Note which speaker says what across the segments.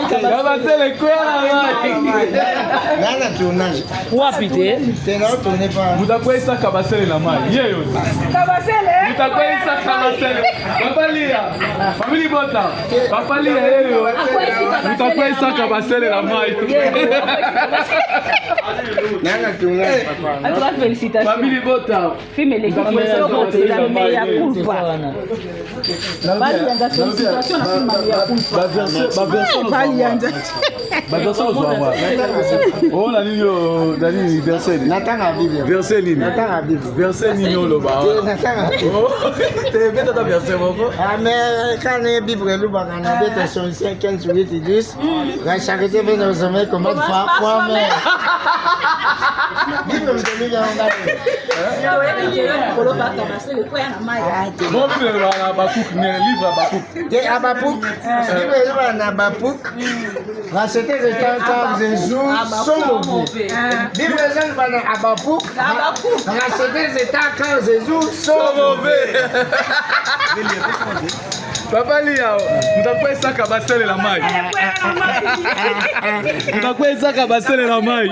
Speaker 1: Kabasele kwea na mai.
Speaker 2: Nana tournage.
Speaker 3: Wapi te?
Speaker 2: Te na tourner pas.
Speaker 1: Mutakweyisa kabasele na mai. Ye yo.
Speaker 4: Kabasele.
Speaker 1: Mutakweyisa kabasele. Papa Lia. Famille Bota. Papa Lia ye yo. Mutakweyisa kabasele na mai.
Speaker 2: Nana tournage papa.
Speaker 4: En tout cas, félicitations.
Speaker 1: Famille Bota.
Speaker 4: Film eleki kitoko mpenza mais ya culpa. Balianza félicitation na film ya culpa.
Speaker 1: Ba version ozwa wa. Oh na nini yo na nini verset nini?
Speaker 2: Natanga Bible.
Speaker 1: Verset nini?
Speaker 2: Natanga Bible.
Speaker 1: Verset nini oloba?
Speaker 2: Te natanga.
Speaker 1: Te beta ta verset moko.
Speaker 2: Ah mais quand les Bible elobaka na beta 5 15 8 10 la charité vient au sommet comment fois fois mais Bible mtomi ya ngati.
Speaker 1: Bon Bible elobaka na Habakkuk ne livre Habakkuk.
Speaker 2: Te Habakkuk. Bible elobaka na Habakkuk. Racheter les temps car les jours sont mauvais. Bible elobaka na Habakkuk. Racheter les temps car les jours sont mauvais.
Speaker 1: Papa Lia, mutakweyisa kabasele na mai. Mutakweyisa kabasele na mai.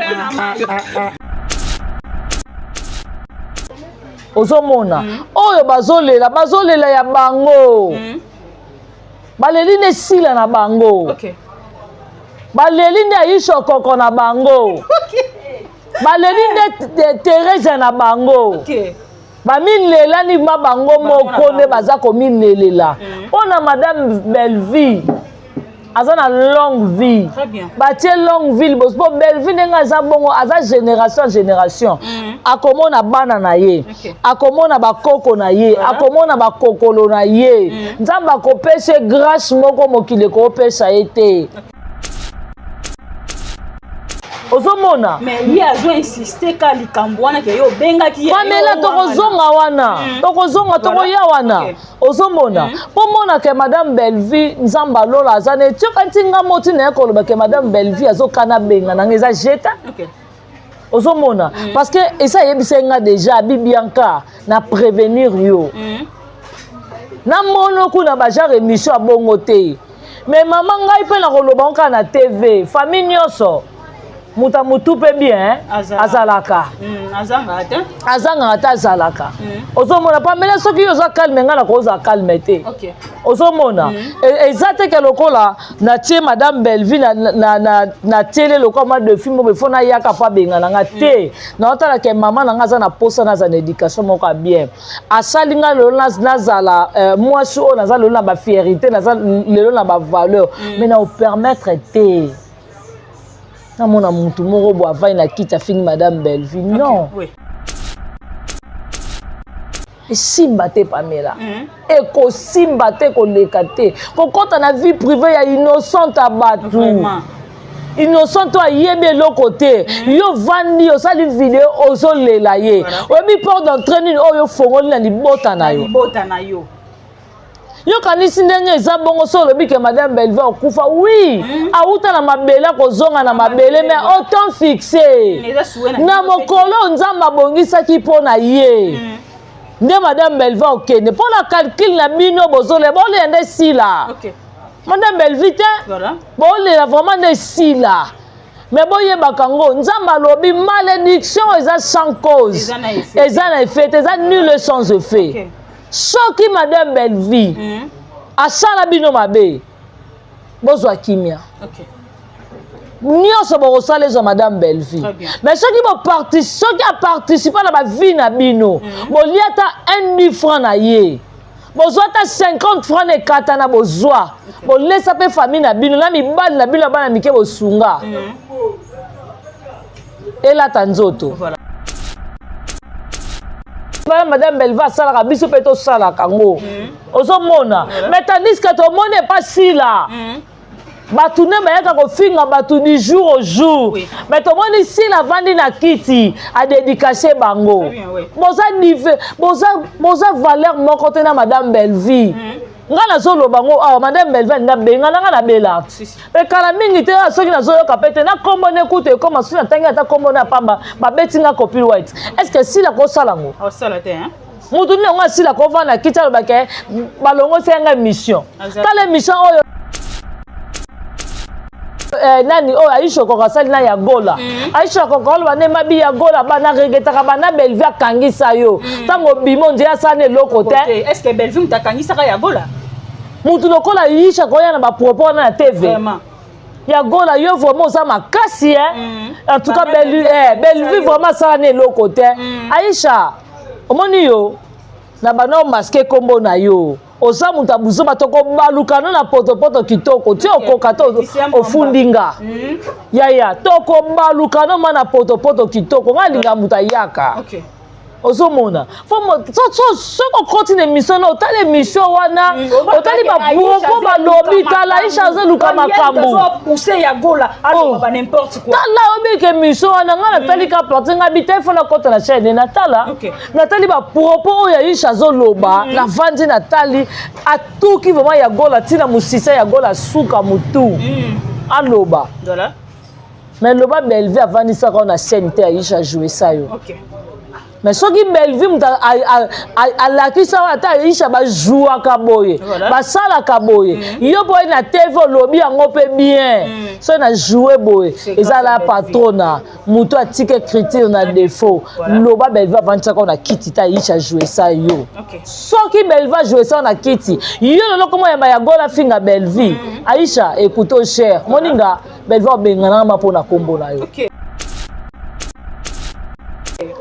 Speaker 3: Ozomona oyo bazolela, bazolela ya bango. Baleli nde sila na bango. Baleli nde Aisha Okoko na bango. Baleli nde Teresa na bango. Bamilelani ma bango moko nde baza komilelela. Mpona Madame Bellevue aza na longue vie. Batie longue vie liboso mpo Bellevue ndenge aza bongo aza génération en génération. Akomona bana na ye, akomona bakoko na ye, akomona bakokolo na ye. Nzambe akopesa ye grâce moko mokili ekopesa ye te. Ozomona
Speaker 4: mais ye azo insister ka likambo wana ke yo obengaki ye.
Speaker 3: Pamela, tokozonga wana, tokozonga, tokoya wana. Ozomona mpo mona ke Madame Bellevue, Nzambe alola aza na etioka nti nga moti na ye koloba ke Madame Bellevue azokana benga nanga eza jeta. Ozomona parce que esa ayebisa nga déjà abi Bianca na prévenir yo namona kuna bagenre émission ya bongo te. Mais mama ngai mpe nakoloba ngo kaka na TV, famille nyonso moto ya motu mpe bien azalaka, azangaka te, azalaka. Ozomona Pamela, soki yo oza calme, ngai nakozala calme te. Ozomona eza te ke lokola natie Madame Bellevue natiele lokola mwa defi moko ifo nayaka mpo abenga na nga te. Naotala ke mama na nga aza na posa naza na éducation moko ya bien. Asali nga lelo nazala mwasi oyo naza lelo na bafierté, naza lelo na bavaleur, mais na opermettre te namona mutu moko bo avai na kiti afingi Madame Bellevue. Non, esimba te Pamela, ekosimba te, koleka te, kokɔta na vie privée ya innocente ya bato innocent oyo ayebi eloko te. Yo vandi, osali video, ozolela ye, oyebi porte d'entrée nini oyo ofongoli na libota na yo? Yokanisi ndenge eza bongo. So olobi ke Madame Bellevue akufa, oui, awuta na mabele, akozonga na mabele, mais au temps fixé, na mokolo Nzambe abongisaki mpo na ye, nde Madame Bellevue okende. Mpo na calcul na bino, bozolela, bolela nde sila Madame Bellevue te, bolela vraiment nde sila. Mais boyebaka yango, Nzambe alobi malédiction eza sans cause, eza na effet te, eza nul, sans effet. Soki Madame Bellevue asala bino mabe, bozwa kimia. Nyonso bokosala ezwa Madame Bellevue. Mais soki boparti, soki aparticipe na bavie na bino, bolia ata 1 10 franc na ye, bozwa ata 50 franc na ekata na bozwa, bolesa mpe famille na bino na mibali na bino ya bana mike, bosunga elata nzoto. Bana Madame Bellevue asalaka, biso mpe tosalaka yango. Ozomona, mais tandis que tomoni epa sila bato nde bayaka kofinga bato du jour au jour. Mais tomoni sila avandi na kiti, adédicace bango. Boza nive, boza valeur moko te na Madame Bellevue. Nga nazoloba ngo awa, Madame Bellevue alinga benga na nga na bela mpe kala mingi te. Soki nazoyoka mpe te na nkombo ne kutu ekoma, soki natangi ata nkombo ne ya pamba, babeti nga copyright. Est ce que sila kosala ngo? Mutu nini yango asila kovanda kiti alobake balongosi yanga émission? Tala émission oyo. Nani oyo Aisha Okoko asali na ya Gola? Aisha Okoko oloba nde mabi ya Gola, bana regretaka, bana Bellevue akangisa yo ntango obima, ondire asala na eloko te.
Speaker 4: Est ce que Bellevue moto akangisaka ya Gola?
Speaker 3: Mutu lokola Aisha koya na bapropos wana na TV.
Speaker 4: Vraiment.
Speaker 3: Ya Gola, yo vraiment oza makasi, hein? En tout cas,
Speaker 4: Bana
Speaker 3: Bellevue, Bellevue vraiment asala na eloko te. Aisha, omoni yo na bana omaske nkombo na yo, oza moto ya buzoba. Tokobaluka no na potopoto kitoko ti okoka te.
Speaker 4: Laetitia Mwamba.
Speaker 3: Ofundi nga. Yaya, tokobaluka no ma na potopoto kitoko. Nga alinga moto ayaka. Ozomona, soki okoti na émission na otali émission wana, otali bapropos balobi, tala Aisha azeluka makambo.
Speaker 4: Pousse ya Gola aloba ba n'importe quoi.
Speaker 3: Tala, obika émission wana, ngai natali ka partie. Ngai bi te, fo nakɔta na chaîne, natala. Natali bapropos oyo Aisha azoloba, navandi, natali, atuki vraiment ya Gola ntina mosisa ya Gola asuka motu aloba. Mais loba Bellevue avandisaka na scène te, Aisha jouesa yo. Mais soki Bellevue moto alakisa oyo, ata Aisha bajouaka boye, basalaka boye, yo mpo oye na TV olobi yango mpe bien. Soki na joue boye, ezala patrona moto atika écriture na défaut. Loba Bellevue avandisaka na kiti te, Aisha jouesa yo. Soki Bellevue ajouesa na kiti, yo lelo komo yamba ya Gola finga Bellevue. Aisha, écoute, cher moninga, Bellevue abenganaka ma mpo na nkombo na yo.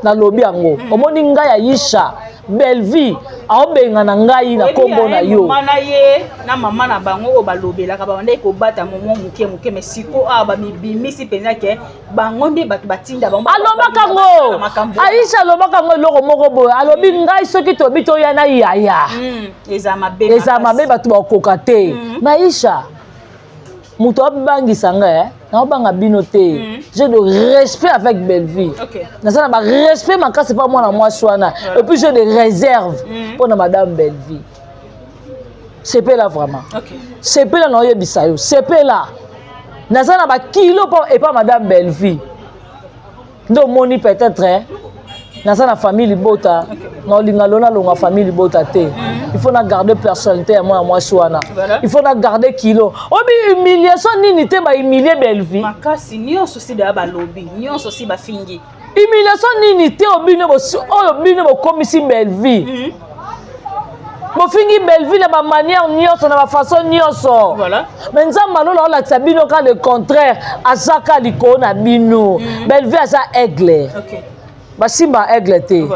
Speaker 3: Nalobi yango, omoni ngai Aisha, Bellevue aobengana ngai na nkombo na yo.
Speaker 4: Mama na ye na mama na bango oyo balobelaka, babandaki kobata momo moke moke, mais siko awa bamibimisi mpenza ke bango nde bato batinda bango.
Speaker 3: Alobaka ngo, Aisha alobaka ngo eloko moko boye, alobi ngai soki tobi toya na yaya,
Speaker 4: eza mabe.
Speaker 3: Eza mabe, bato bakoka te. Mais Aisha, moto abangisa ngai, naobanga bino te. J'ai de respect avec Bellevue. Naza na barespect makasi mpa mwana mwasi wana, et puis j'ai de réserve mpo na madame Bellevue. Sepela vraiment, sepela na oyebisa yo, sepela. Naza na bakilo mpo epa madame Bellevue nde omoni peut-être naza na famille libota. Na olinga lo nalonga famille libota te. Il faut na garder personnalité ya mwana mwasi wana. Il faut na garder kilo. Obi humiliation nini te bahumilie Bellevue?
Speaker 4: Makasi nyonso si deya balobi nyonso si bafingi.
Speaker 3: Humiliation nini te obino oyo bino bokomisi Bellevue? Bofingi Bellevue na bamanière nyonso, na bafaçon nyonso. Mais Nzambe alola olakisa bino ka le contraire, aza ka likolo na bino. Bellevue aza aigle. Basimba aigle te.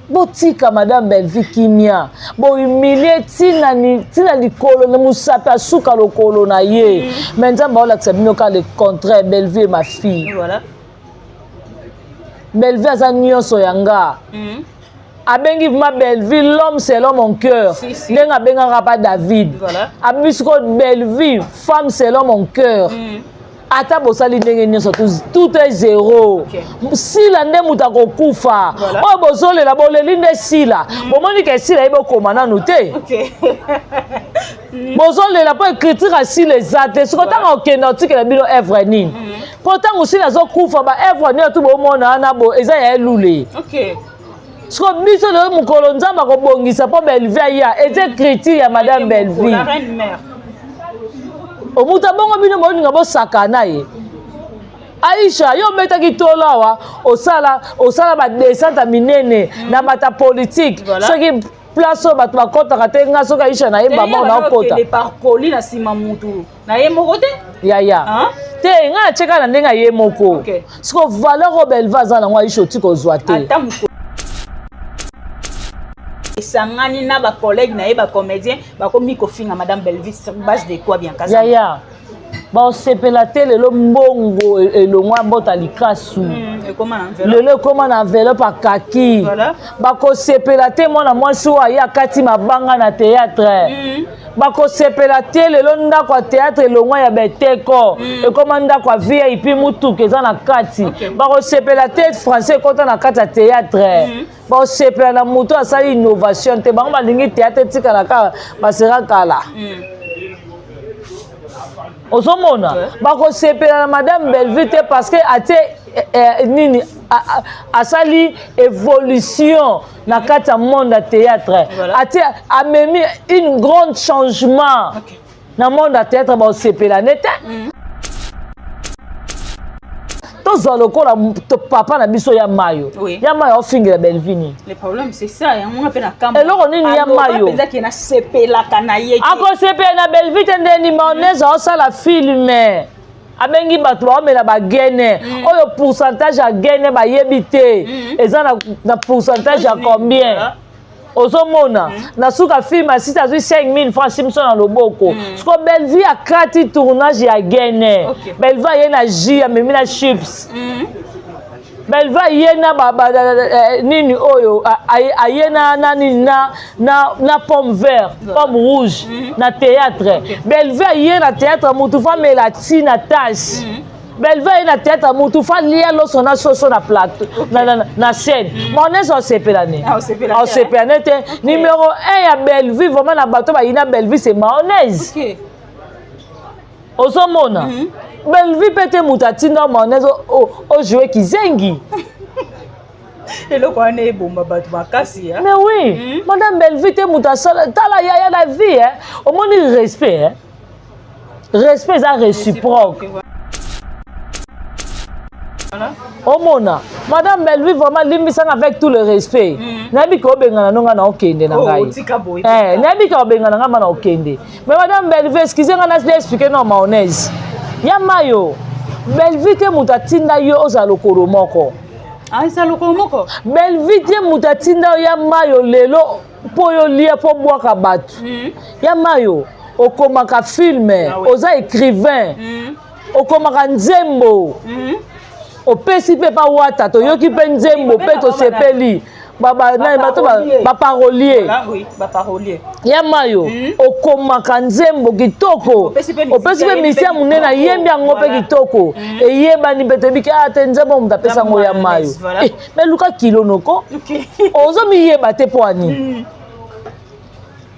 Speaker 3: Botika madame Bellevue kimia. Bohumilie ntina likolo na mosapi, asuka lokolo na ye. Mais Nzambe aolakisa bino ka le contraire. Bellevue est ma fille. Bellevue aza nyonso ya nga. Abengi vraiment Bellevue l'homme selon mon cœur.
Speaker 4: Si, si.
Speaker 3: Ndenge abengaka pa David. Abengi sikoyo Bellevue femme selon mon cœur. Ata bosali ndenge nyonso, tout est zéro. Sila nde moto akokufa. Oyo bozolela, boleli nde sila. Bomoni ke sila ye bokoma nanu te. Bozolela mpo écriture ya sila eza te. Siko ntango okende otikela bino œuvre nini? Mpo ntango sila azokufa, baœuvre nini tu bomona wana bo eza ya elule. Siko biso lelo, mokolo Nzambe akobongisa mpo Bellevue aya, eza écriture ya madame Bellevue.
Speaker 4: La reine mère.
Speaker 3: Omuta bongo, bino bolinga bosaka na ye. Aisha, yo obetaki tolo awa, osala badescente ya minene na bato ya politike. Soki place oyo bato bakɔtaka te, nga soki Aisha nayeba bango naokota.
Speaker 4: Okende par colis na nsima mutu na ye moko te.
Speaker 3: Yaya.
Speaker 4: Hein?
Speaker 3: Te, ngai natieka na ndenge ya ye moko. Siko valeur oyo Bellevue aza nango, Aisha, oti kozwa te.
Speaker 4: Ata mokolo esangani na bacollègue na ye bacomédien, bakomi kofinga madame Bellevue sur base de quoi, bien kasa?
Speaker 3: Yaya, baosepela te. Lelo mbongo elongwa mbota likasu.
Speaker 4: Ekoma na enveloppe.
Speaker 3: Lelo ekóma na enveloppe akaki. Bakosepela te. Mwana mwasi oyo aye akati mabanga na théâtre, bakosepela te. Lelo ndako ya théâtre elongwa ya beteko, ekóma ndako ya VIP, mutuka eza na kati. Bakosepela te. Français ekɔta na kati ya théâtre. Bakosepela na moto asali innovation te. Bango balingi théâtre etikala kaka basera kala. Ozomona, bakosepela na madame Bellevue te, parce que atie nini, asali évolution na kati ya monde ya théâtre. Atie, amemi une grande changement. Na monde ya théâtre baosepela ne te. Tozwa lokola papa na biso ya mayo.
Speaker 4: Oui.
Speaker 3: Ya mayo aofingela Belvini.
Speaker 4: Le problème, c'est ça. Yango nga mpe na kambo.
Speaker 3: Eloko nini ya mayo?
Speaker 4: Mpenza ke nasepelaka na ye te.
Speaker 3: Akosepela na Belvi te ndeni mayonnaise aosala film, abengi bato baomela bagene oyo pourcentage ya gene bayebi te eza na pourcentage ya combien. Ozomona na suka film asisi, azwi 5000 francs simso na loboko. Siko Belvi akati tournage ya gene. Belvi aye na jus, amemi na chips. Belvi aye na nini oyo, aye na nini, na pomme vert, pomme rouge na théâtre. Belvi aye na théâtre, mutu fa amela ti na tasse. Belvi aye na théâtre, mutu fa lia loso na soso na plateau, na scène. Mayonnaise osepela ne?
Speaker 4: Ah, osepela te,
Speaker 3: Osepela ne te. Numéro 1 ya Belvi vraiment na bato bayina Belvi, c'est mayonnaise. Ozomona Belvi mpe te, moto atinda mayonnaise ojoue kizengi.
Speaker 4: Eloko wana ebomba bato makasi ya.
Speaker 3: Mais oui, madame Belvi te moto asala. Tala yaya, na vie, eh, omoni respect, eh? Respect eza réciproque. Omona madame Belvi, vraiment limbisanga avec tout le respect. Nayebi ke obengana no nga na okende na
Speaker 4: Oh,
Speaker 3: ngai.
Speaker 4: otika boye.
Speaker 3: Eh, nayebi ke obengana ngai ma na okende, mais madame Belvi, excuse nga na explique no mayonnaise ya mayo. Belvi te moto atinda yo ozala lokolo moko.
Speaker 4: Ah, eza lokolo moko.
Speaker 3: Belvi te moto atinda yo ya mayo lelo mpo yo lia, mpo bwaka bato. Ya mayo, okomaka film,
Speaker 4: Ah ouais.
Speaker 3: oza écrivain, okomaka nzembo, opesi mpe pa wata, toyoki mpe nzembo mpe tosepeli. Bato baparolier.
Speaker 4: Voilà, oui, baparolier.
Speaker 3: Ya mayo, okomaka nzembo kitoko,
Speaker 4: Opesi mpe
Speaker 3: opesi mpe
Speaker 4: musicien,
Speaker 3: misia
Speaker 4: ayembi
Speaker 3: monene,
Speaker 4: mpe
Speaker 3: ayembi yango mpe kitoko, eyebani mpe toyebi ke te nzembo moto apesa yango ya mayo.
Speaker 4: Voilà.
Speaker 3: Eh, mais luka kilo noko. Ozomiyeba te mpo ani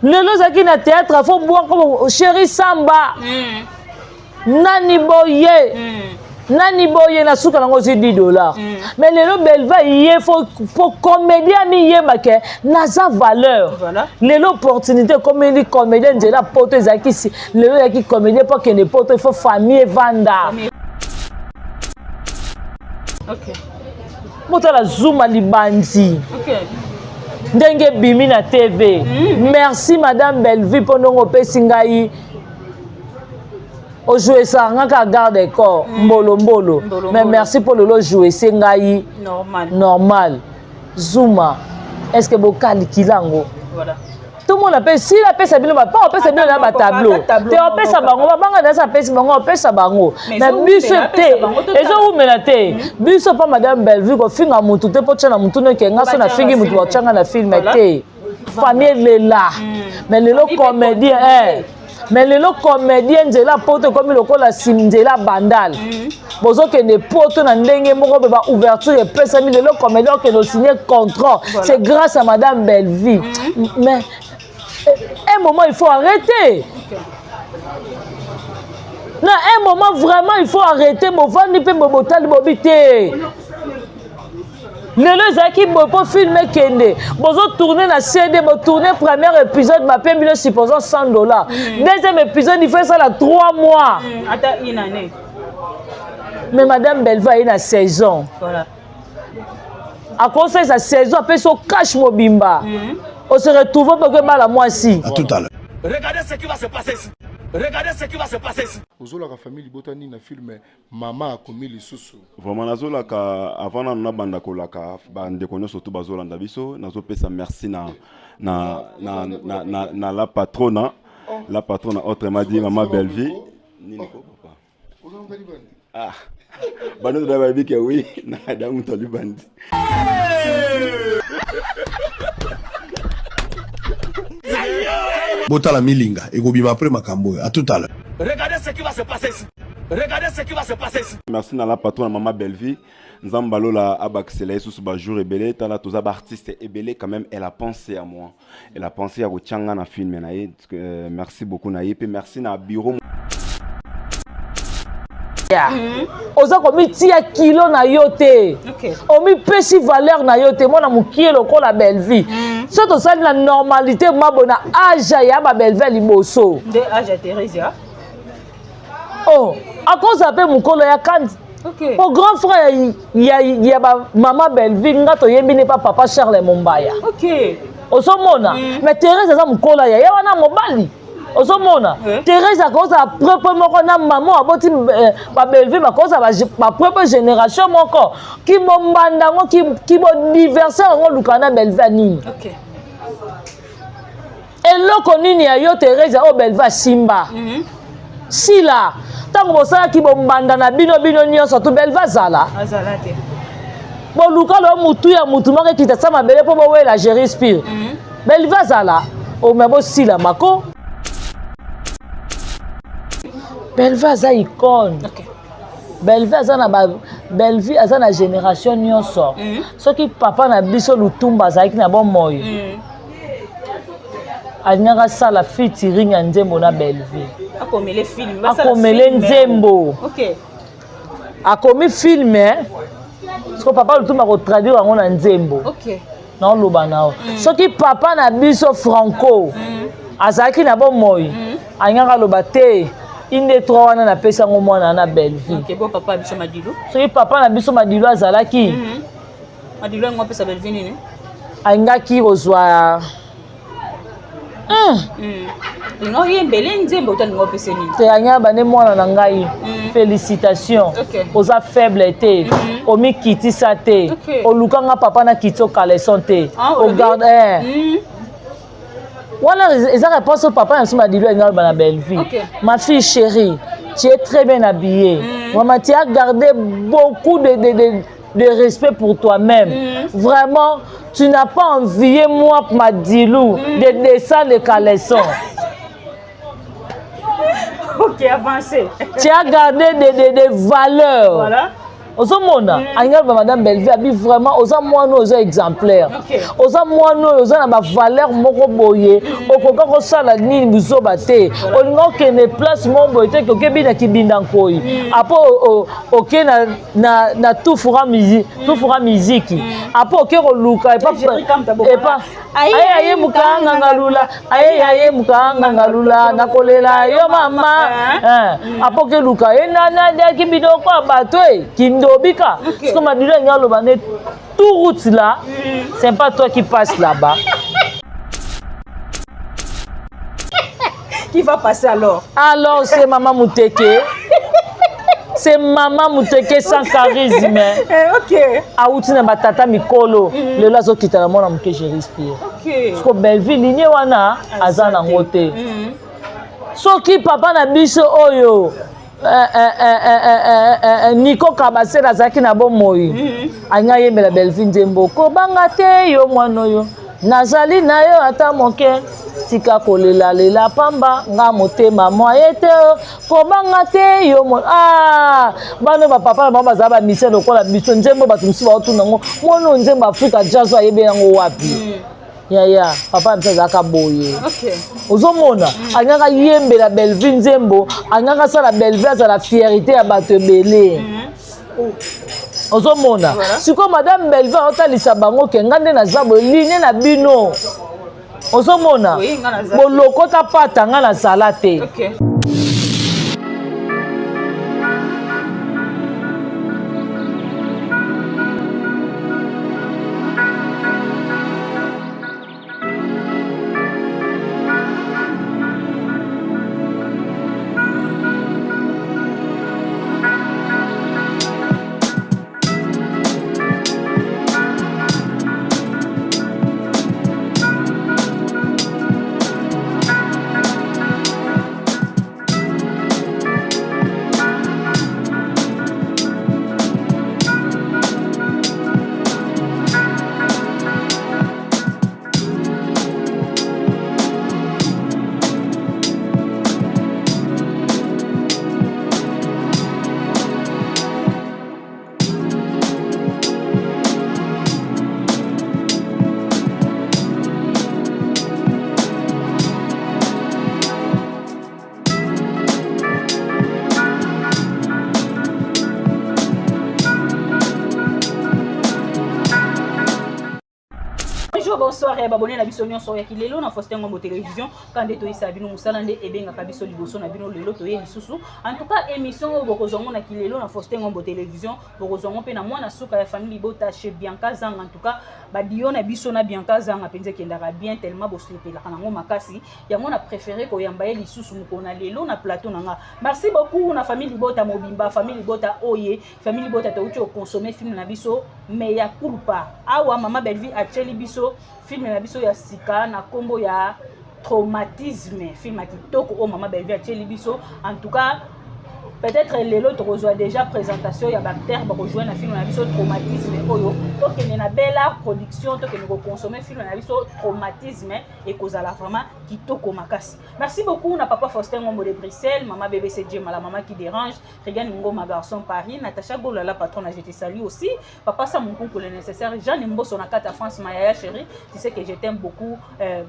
Speaker 3: lelo ozalaki na théâtre, fo bwaka chéri samba nani boye, nani boye, na suka nango ozwi 10 dollars. Mais lelo Belva ye fo comédien amiyeba ke naza valeur. Lelo opportunité ekomeli comédien nzela poto ezalaki si lelo ezalaki comédien mpo akende poto, il faut famille evanda. Botala Zuma libandi ndenge ebimi na TV. Merci madame Bellevue mpo ndongo opesi ngai ojouesaka nga kaka garde corps mbolombolo.
Speaker 4: Mbolo.
Speaker 3: Mais merci mpo lelo ojouese ngai
Speaker 4: Normal.
Speaker 3: normal. Zuma, est ce que bokalikila yango? Tomona mpe sila apesa bino, mpo apesa bino na batableau
Speaker 4: ata tableau
Speaker 3: te, opesa
Speaker 4: moko.
Speaker 3: Bango babanga nasi apesi bango, opesa bango.
Speaker 4: Mais
Speaker 3: Na biso
Speaker 4: ezowumela,
Speaker 3: te.
Speaker 4: apesa bango, totala.
Speaker 3: Ezowumela te. Biso mpa madame Bellevue, kofinga mutu te mpo tia na mutu noke nga so nafingi mutu, batianga na film te. Famille elela, mais lelo
Speaker 4: Famille mpe
Speaker 3: comédien,
Speaker 4: continuité.
Speaker 3: eh. Mais lelo comédien nzela poto ekomi lokola sim nzela bandal. Bozokende poto na ndenge moko mpe baouverture epesami. Lelo comédien okende osigne contrat, c'est grâce à madame Bellevue. Mais un moment, il faut arrêter. Na un moment, vraiment, il faut arrêter. Bovandi mpe botali bobi te. Lelo ezalaki boye mpo film ekende, bozotourne na CD, botourne premier épisode, bapembi bino supposons 100 dollars. Deuxième épisode, il faut esala 3 mois.
Speaker 4: Ata une année.
Speaker 3: Mais madame Belva aye na saison. Akosalisa saison, apesi o cash mobimba, ose retrouve mpe okebala mwasi.
Speaker 5: À tout à l'heure.
Speaker 6: Regardez ce qui va se passer ici. Regardez ce qui va se passer ici.
Speaker 7: Ozolaka famille libota nini na film mama akomi lisusu?
Speaker 8: Vraiment, nazolaka avant nanu nabanda kolaka bandeko nyonso to bazolanda biso, nazopesa merci na la patrona, la patrona, autrement dit mama Bellevue. Nini ko papa? Ah, bano toda bayebi ke oui, na da moto alibandi.
Speaker 5: Botala milinga ekobima après makambo oyo. À tout à l'heure.
Speaker 6: Regardez ce qui va se passer ici. Regardez ce qui va se passer ici.
Speaker 8: Merci na la patrona mama Bellevue. Nzambe alola abakisela ye susu bajour ebele. Tala, toza baartiste ebele, quand même elle a pensé à moi, elle a pensé ya kotia nga na film na ye. Merci beaucoup na ye mpe merci na bureau.
Speaker 3: Oza komitia kilo na yo te, omipesi valeur na yo te. Mwana mokie lokola Bellevie, so tosali na normalité mabo na age ya babellevie ya liboso.
Speaker 4: Nde age ya Theresia.
Speaker 3: Oh, akozala mpe mokolo ya kandi po grand frère ya bamama Bellevie. Nga toyebi ne pa papa Charles Mombaya. Ozomona? Mais Therese aza mokolo ya ye wana mobali. Ozomona? Therese akozala propre moko na mama aboti babellevie, bakozala bapropre génération moko. Kimombanda yango, kimodiversaire yango, oluka na Bellevie ya nini? Eloko nini ya yo Therese oyo Bellevie asimba? Sila, ntango bosalaki bombanda na bino, bino nyonso tu, Bellevie azala?
Speaker 4: Azala te.
Speaker 3: Boluka lo mutu ya mutu moko ekita sa mabele mpo bowela géri spire. Bellevie azala ome bosila mako. Bellevie aza icône. Bellevie aza na ba Bellevie aza na génération nyonso. Soki papa na biso Lutumba azalaki na bomoi, alingaka asala featuring ya nzembo na Bellevie.
Speaker 4: Akomele film.
Speaker 3: Akomele nzembo. Akomi film, siko papa Lutumba akotraduire yango na nzembo. Naoloba na yo, soki papa na biso Franco azalaki na bomoi, alingaka aloba te inde 3 wana napesi yango mwana na Bellevie.
Speaker 4: Ok, bo papa biso Madilu.
Speaker 3: Soki papa na biso Madilu azalaki,
Speaker 4: Madilu yango apesa Bellevie nini?
Speaker 3: Alingaki kozwa
Speaker 4: Linga oyembele nzembo to alinga opesa nini?
Speaker 3: Te, alingaka bande mwana na ngai, félicitation. Oza faible te, omikitisa te. Olukanga papa na kiti okaleson te.
Speaker 4: Ah, olobi?
Speaker 3: Ogarde wana eza réponse oyo papa na biso Madilu alingi aloba na Bellevue. Ma fille chérie, tu es très bien habillée. Vraiment, tu as gardé beaucoup de respect pour toi-même. Vraiment, tu n'as pas envié moi, Madilou, de descendre le caleçon.
Speaker 4: Ok, avancé.
Speaker 3: Tu as gardé des valeurs.
Speaker 4: Voilà.
Speaker 3: Ozomona, alingi aloba madame Bellevue abi vraiment oza mwana oyo oza exemplaire. Oza mwana oyo oza na bavaleur moko boye. Okoka kosala nini buzoba te. Olinga okende place moko boye te, okebi na kibinda nkoi apo oke na tufura musique, tufura miziki, apo oke koluka epa
Speaker 4: Jerry Kamta Bokala.
Speaker 3: Epa
Speaker 4: Aye,
Speaker 3: aye aye mukanga ngalula, aye aye mukanga ngalula, nakolela yo mama. Apo oke luka ye nani aliaki biloko ya bato e kindobika. Siko Madilu alingi aloba ne tout route là, c'est pas toi qui passe là-bas.
Speaker 4: Qui va passer alors?
Speaker 3: Alors c'est maman Muteke, c'est maman Muteke sans charisme. Awuti na batata mikolo, lelo azokita na mwana moke, je respire. Siko Bellevue linie wana aza nango te. Soki papa na biso oyo Nico Kabasele azalaki na bomoi, alingi ayembela Bellevue nzembo kobanga te yo mwana oyo nazali na yo ata moke, tika kolelalela pamba nga motema mwaye te, kobanga te yo mo ah, bana bapapa na bango bazala bamisien lokola biso. Nzembo bato mosusu baotuna yango, mwana oyo nzembo Afrika Jazz oyo ayebi yango wapi? Yaya, papa na biso azalaka boye. Ozomona, alingaka yembela Bellevue nzembo, alingaka asala Bellevue azala fierté ya bato ebele. Ozomona sikoyo madame Bellevue aotalisa bango ke nga nde naza boye, ligne na bino. Ozomona?
Speaker 4: Oui, nga naza.
Speaker 3: Bolokota pata, nga nazala te.
Speaker 4: Bonsoir ba abonné na biso nyonso ya kilelo na Faustin Ngombo Télévision quand nde toyisa bino mosala nde ebengaka biso liboso na bino lelo toye lisusu. En tout cas émission oyo bokozwa ngo na kilelo na Faustin Ngombo Télévision, bokozwa ngo mpe na mwana suka ya famille libota chez Bianca Zanga. En tout cas badio na biso na Bianca Zanga mpenza ekendaka bien tellement bosepelaka nango makasi. Yango na préféré koyamba ye lisusu mokolo na lelo na plateau na nga. Merci beaucoup na famille libota mobimba, famille libota oye, famille libota touti okonsommer film na biso Mea Culpa. Awa mama Bellevue atieli biso film na biso ya sika na kombo ya Traumatisme, film ya kitoko oyo mama Bellevue atieli biso. En tout cas peut-être lelo tokozwa déjà présentation ya baacteur bakojoue na film na biso Traumatisme oyo. Tokende na Bella Production, tokende kokonsommer film na biso Traumatisme, ekozala vraiment kitoko makasi. Merci beaucoup na papa Faustin Ngombo de Bruxelles, mama BBC Djema, la maman qui dérange, Regan Ngoma garçon Paris, Natacha Gola la patronne, je te salue aussi, papa Sam Nkunku le nécessaire, Jeanne Mbosso na kata France, ma yaya chérie, tu sais que je t'aime beaucoup,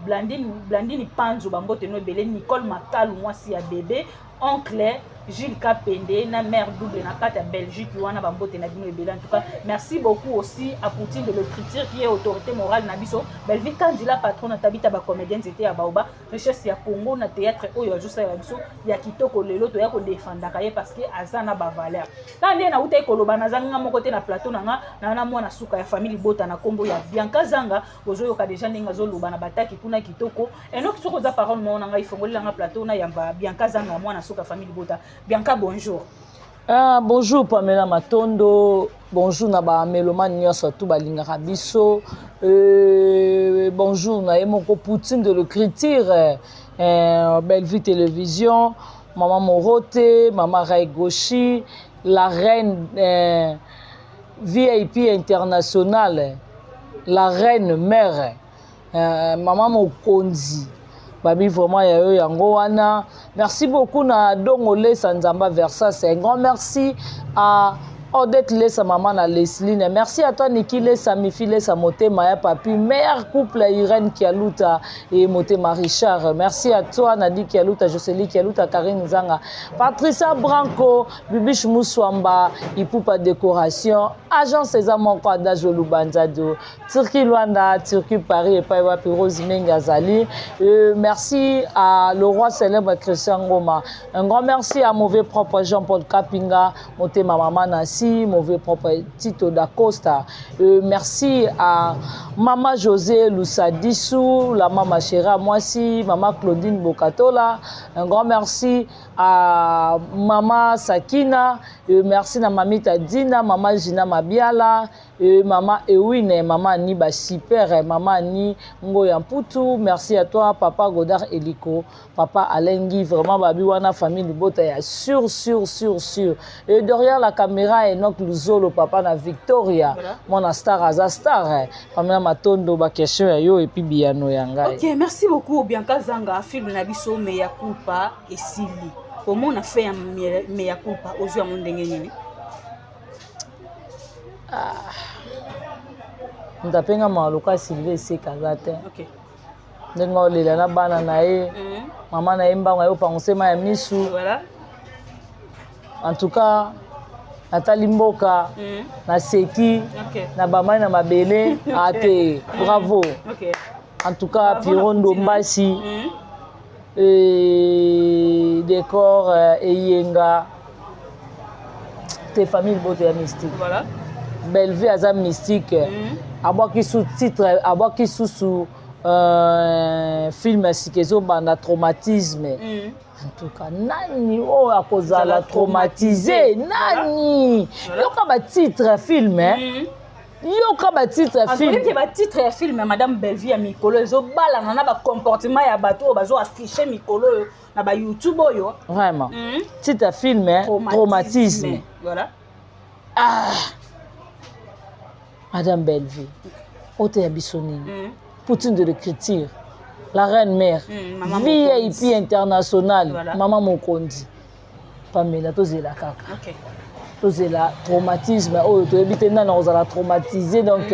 Speaker 4: Blandine Panzo bambote no ebele, Nicole Makalu mwasi ya bébé, oncle Gilles Kapende na mère double na kata Belgique wana bambote na bino ebele. En tout cas merci beaucoup aussi à Poutine de l'écriture qui est autorité morale na biso, Bellevue Kandila patronne Tabita ba comédien nzete ya baoba richesse ya Congo na théâtre oyo azosalela biso ya kitoko lelo toya kodefendaka ye parce que aza na bavaleur. Kaka nde nauta koloba, nazangi nga moko te na plateau na nga na mwana suka ya famille libota na kombo ya Bianca Zanga. Ozoyoka déjà ndenge azoloba na bataki kuna kitoko. Enoki, soki oza parole moko na ngai, fongolelanga plateau na yamba Bianca Zanga, mwana suka famille libota. Bianca, bonjour.
Speaker 3: Ah, bonjour Pamela Matondo, bonjour na ba mélomane nyonso tu balingaka biso. Bonjour na ye moko Poutine de l'écriture, Bellevue Télévision, Maman Morote, Maman Ray Goshi, la reine VIP internationale, la reine mère, Maman Mokonzi. Babi vraiment ya yo yango wana. Merci beaucoup na Dongo Lesa Nzamba Versas. Un grand merci à Odette Lesa, maman na Leslie. Merci à toi Niki Lesa, Mifi Lesa, Motema ya Papi, meilleur couple Irène Kialuta et Motema Richard. Merci à toi Nadi Kialuta, Jocely Kialuta, Karine Zanga, Patricia Branco, Bibiche Mousswamba, Ipupa Décoration, Agence César Monko Adage Lubanzado, Turquie Luanda, Turquie Paris et wapi Rose Mengazali. Merci à le roi célèbre Christian Ngoma. Un grand merci à mauvais propre Jean-Paul Kapinga, Motema Mama Nancy, mauvais propre Tito Da Costa. Merci à Mama José Lusadisu, la Mama Chéra Mwasi, Mama Claudine Bokatola. Un grand merci à Mama Sakina. Merci à Mamita Dina, Mama Gina Mabiala, Mama Ewine, Mama Ani Super, Mama Ani Ngoya Mputu. Merci à toi, Papa Godard Eliko, Papa Alengi, vraiment babi wana famille Libota ya sûr, sûr, sûr, sûr. Et derrière la caméra, Enoch Luzolo, Papa na Victoria,
Speaker 4: Voilà.
Speaker 3: Mon star aza star. Pamela Matondo, ba question ya yo et puis biyano ya ngai.
Speaker 4: Ok, merci beaucoup Bianca Zanga, film na biso Mea Culpa esili. Komona fait ya Mea Culpa ozwi yango ndenge nini?
Speaker 3: Moto apenga maloka Sylvie eseka aza te. Ndenge olela na bana na ye, mama na ye mbango aye opangusema ya misu. En tout cas natali mboka, naseki na bamai na mabele ate bravo. En tout cas
Speaker 4: Bravo
Speaker 3: Pierrot
Speaker 4: na Poutine.
Speaker 3: Ndombasi, et décor eyenga te famille boto ya mystique. Bellevue aza mystique. Abwaki sous titre, abwaki susu film ya sika ezobanda Traumatisme. En tout cas nani oyo akozala traumatisé? Nani? Yoka batitre ya film, eh? Yoka batitre ya film.
Speaker 4: Oyebi batitre ya film ya madame Bellevue ya mikolo ezobalana na bacomportement ya bato oyo bazoaffiche mikolo oyo na bayoutube oyo.
Speaker 3: Vraiment, titre ya film, eh? Traumatisme. Ah, madame Bellevue oteya biso nini? Poutine de l'écriture, la reine mère,
Speaker 4: Mama
Speaker 3: VIP international. Mama Mokonzi Pamela, tozela kaka. Tozela Traumatisme oyo, toyebi te nani akozala traumatisé. Donc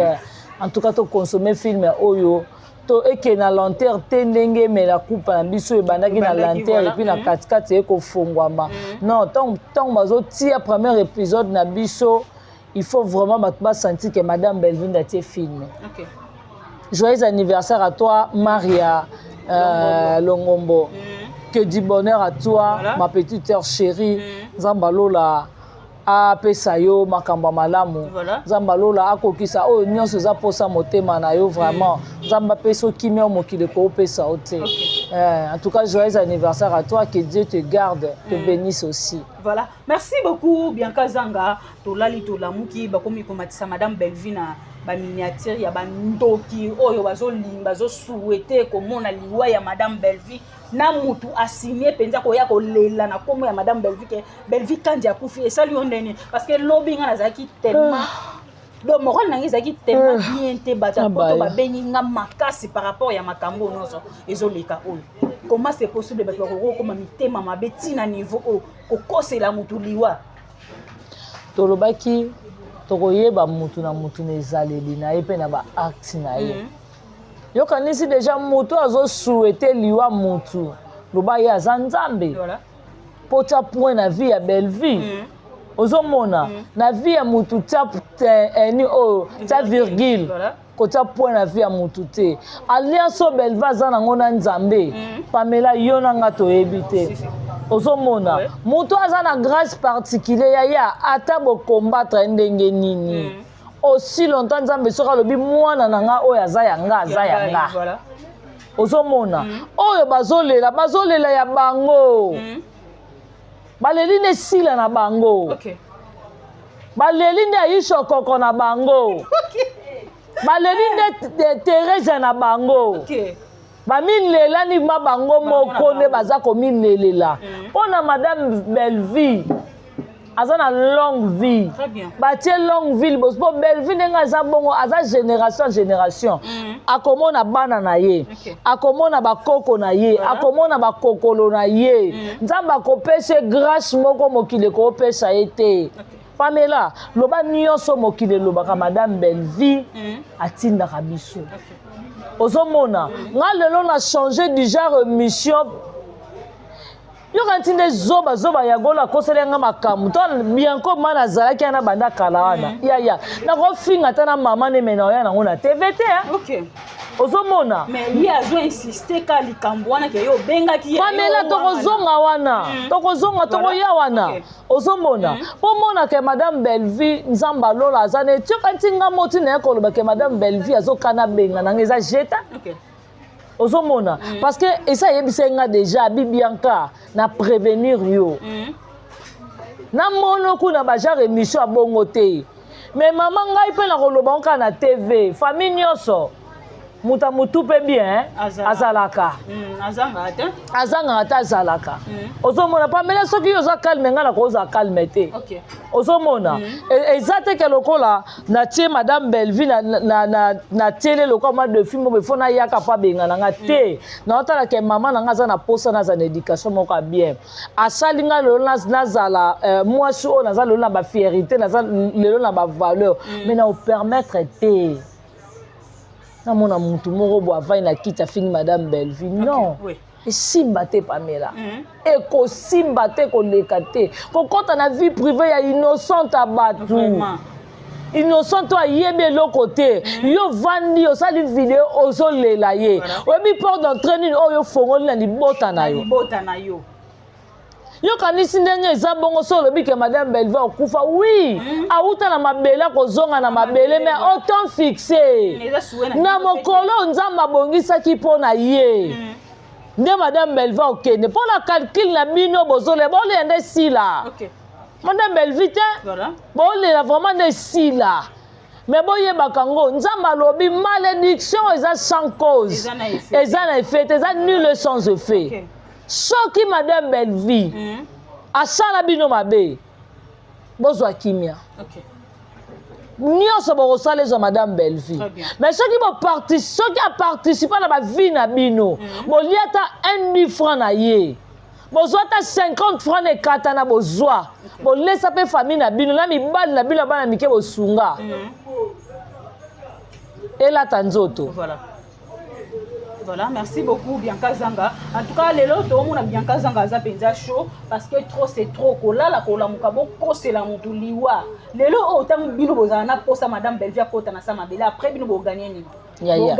Speaker 3: en tout cas toconsommer film oyo, to eke na lenteur te ndenge emela kupa na biso ebandaki na
Speaker 4: Ebandaki,
Speaker 3: lenteur et puis na katikati ekofongwama. Non, ntango bazotia premier épisode na biso, il faut vraiment bato basentir que madame Bellevue atie film. Joyeux anniversaire à toi, Maria Longombo. Que du bonheur à toi,
Speaker 4: Voilà.
Speaker 3: ma petite sœur chérie. Nzambe alola apesa yo makambo ya malamu.
Speaker 4: Voilà.
Speaker 3: Nzambe alola akokisa oyo nyonso eza posa motema na yo vraiment. Nzambe apesa yo kimia oyo mokili ekopesa yo te. En tout cas, joyeux anniversaire à toi, que Dieu te garde, te bénisse aussi.
Speaker 4: Voilà, merci beaucoup Bianca Zanga. Tolali, tolamuki, bakomi komatisa madame Bellevue na baminiature ya bandoki oyo bazolinga, bazosouhaiter komona liwa ya madame Bellevue. Na mutu asigne mpenza koya kolela na nkombo ya madame Bellevue ke Bellevue Kandi akufi, esali yo ndeni? Parce que lobi nga nazalaki tellement, donc moral na ngai ezalaki tellement bien te. Bato ya poto babengi nga makasi par rapport ya makambo oyo nyonso ezoleka oyo. Comment c'est possible bato bakoki kokóma mitema mabe ntina niveau oyo, kokosela mutu liwa?
Speaker 3: Tolobaki tokoyeba mutu na mutu na ezaleli na ye mpe na baacte na ye. Yokanisi déjà mutu azosouhaiter liwa mutu, loba ye aza Nzambe mpo tia point na vie ya Bellevue. Ozomona na vie ya mutu, tia eni oyo, tia virgule. Kotia point na vie ya mutu te. Alliance oyo Bellevue aza nango na Nzambe, Pamela, yo na nga toyebi te. Ozomona mutu aza na grâce particulier yaya, ata bocombattre ndenge nini, aussi longtemps Nzambe soki alobi mwana na nga oyo aza ya nga, aza ya nga. Ozomona oyo bazolela, bazolela ya bango. Baleli nde esila na bango. Baleli nde Aisha Okoko na bango. Baleli nde Teresa na bango. Bamilelani ma bango moko nde baza komilelela. Mpo na madame Bellevue, aza na longue vie.
Speaker 4: Très bien.
Speaker 3: Batie longue vie liboso, mpo Bellevue ndenge aza bongo, aza génération génération. Akomona bana na ye, akomona bakoko na ye, akomona bakokolo na ye. Nzambe akopesa ye grâce moko mokili ekopesa ye te. Pamela, loba nyonso mokili elobaka, madame Bellevue atindaka biso. Ozomona nga lelo na change du genre émission. Yoka nti nde zoba zoba ya golo akoseli nga makambo to bianco ma nazalaki wana banda kala wana. Yaya, nakofinga ata na mama nde me na oya nango na TV te, hein. Ozomona.
Speaker 4: Mais ye azo insiste ka likambo wana ke yo obengaki ye.
Speaker 3: Pamela,
Speaker 4: yo
Speaker 3: tokozonga wana, tokozonga, tokoya wana. Ozomona, mpo mona ke madame Bellevue, Nzambe alola aza na etioka nti nga mo ntina ye koloba ke madame Bellevue azokana benga nanga eza jeta. Ozomona, parce que esa ayebisaki nga déjà abi Bianca na prévenir yo, namona kuna bagenre émission ya bongo te. Mais mama, ngai mpe nakoloba ngo kaka na TV. Famille nyonso, moto ya motu mpe bien azalaka.
Speaker 4: Azangaka te.
Speaker 3: Azangaka te, azalaka. Ozomona, Pamela, soki yo oza calme, ngai nakozala calme te. Ozomona, eza te ke lokola natie madame Bellevue natiele lokola mwa défi moko, ifo nayaka mpo abenga na nga te. Naotala ke mama na nga aza na posa naza na éducation moko ya bien. Asali nga lelo nazala mwasi oyo naza lelo na bafierté, naza lelo na bavaleur, mais na opermettre te namona mutu moko bo avai na kiti afingi madame Bellevue. Non, esimba te, Pamela. Ekosimba te, koleka te, kokɔta na vie privée ya innocente ya bato. Innocent to ayebi eloko te. Yo vandi, osali video, ozolela ye. Oyebi porte d'entrée nini oyo ofongoli na libota na yo?
Speaker 4: Libota na yo.
Speaker 3: Yokanisi ndenge eza bongo. So olobi ke madame Bellevue akufa, oui, awuta na mabele, akozonga na mabele, mais au temps fixé,
Speaker 4: Eza souhait na
Speaker 3: na
Speaker 4: bino pe te.
Speaker 3: mokolo Nzambe abongisaki mpo na ye nde madame Bellevue okende. Mpo na calcul na bino, bozolela, bolela nde esila madame Bellevue te. Bolela vraiment nde esila, mais boyebaka ngo Nzambe alobi malédiction eza sans cause.
Speaker 4: Eza na effet.
Speaker 3: Eza na effet te, eza nul, sans effet. Soki madame Bellevue asala bino mabe, bozwa kimia. Nyonso bokosala ezwa madame Bellevue.
Speaker 4: Très bien.
Speaker 3: Mais soki boparti, soki aparticipe na bavie na bino, bolia ata 1 10 franc na ye, bozwa ata 50 franc na ekata na bozwa, bolesa mpe famille na bino na mibali na bino ya bana mike, bosunga elata nzoto.
Speaker 4: Voilà, merci beaucoup Bianca Zanga. En tout cas, lelo toomona Bianca Zanga aza penza chaud parce que trop c'est trop. Kolala kolamuka bokosela mutu liwa. Lelo oyo ntango bino bozala na posa madame Bellevue akota na sa mabele, après bino boganye nini?
Speaker 3: Yaya.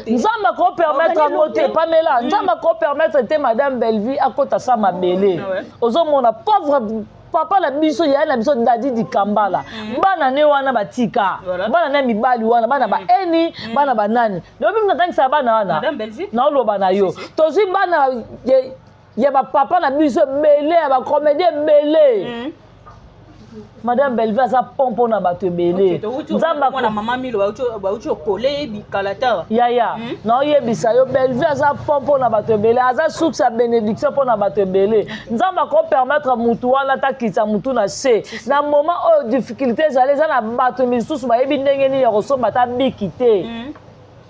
Speaker 3: Nzambe akopermettre yango te, Pamela. Nzambe akopermettre te Madame Bellevue akota sa mabele. Ozomona pauvre papa na biso, yaya na biso Dadi Dikambala, bana ne wana batika, bana ne mibali wana, bana baeni, bana banani, lobi natangisaka bana wana. Naoloba na yo, tozwi bana ya bapapa na biso ebele, ya bacomédien ebele. Madame Bellevue aza pont mpona bato ebele. Yaya, naoyebisa yo, Bellevue aza pont mpona bato ebele, aza source ya bénédiction mpona bato ebele. Nzambe akopermettre mutu wana atakitisa mutu na se na moment oyo difficulté ezali. Eza na bato misusu bayebi ndenge nini ya kosomba ata biki te.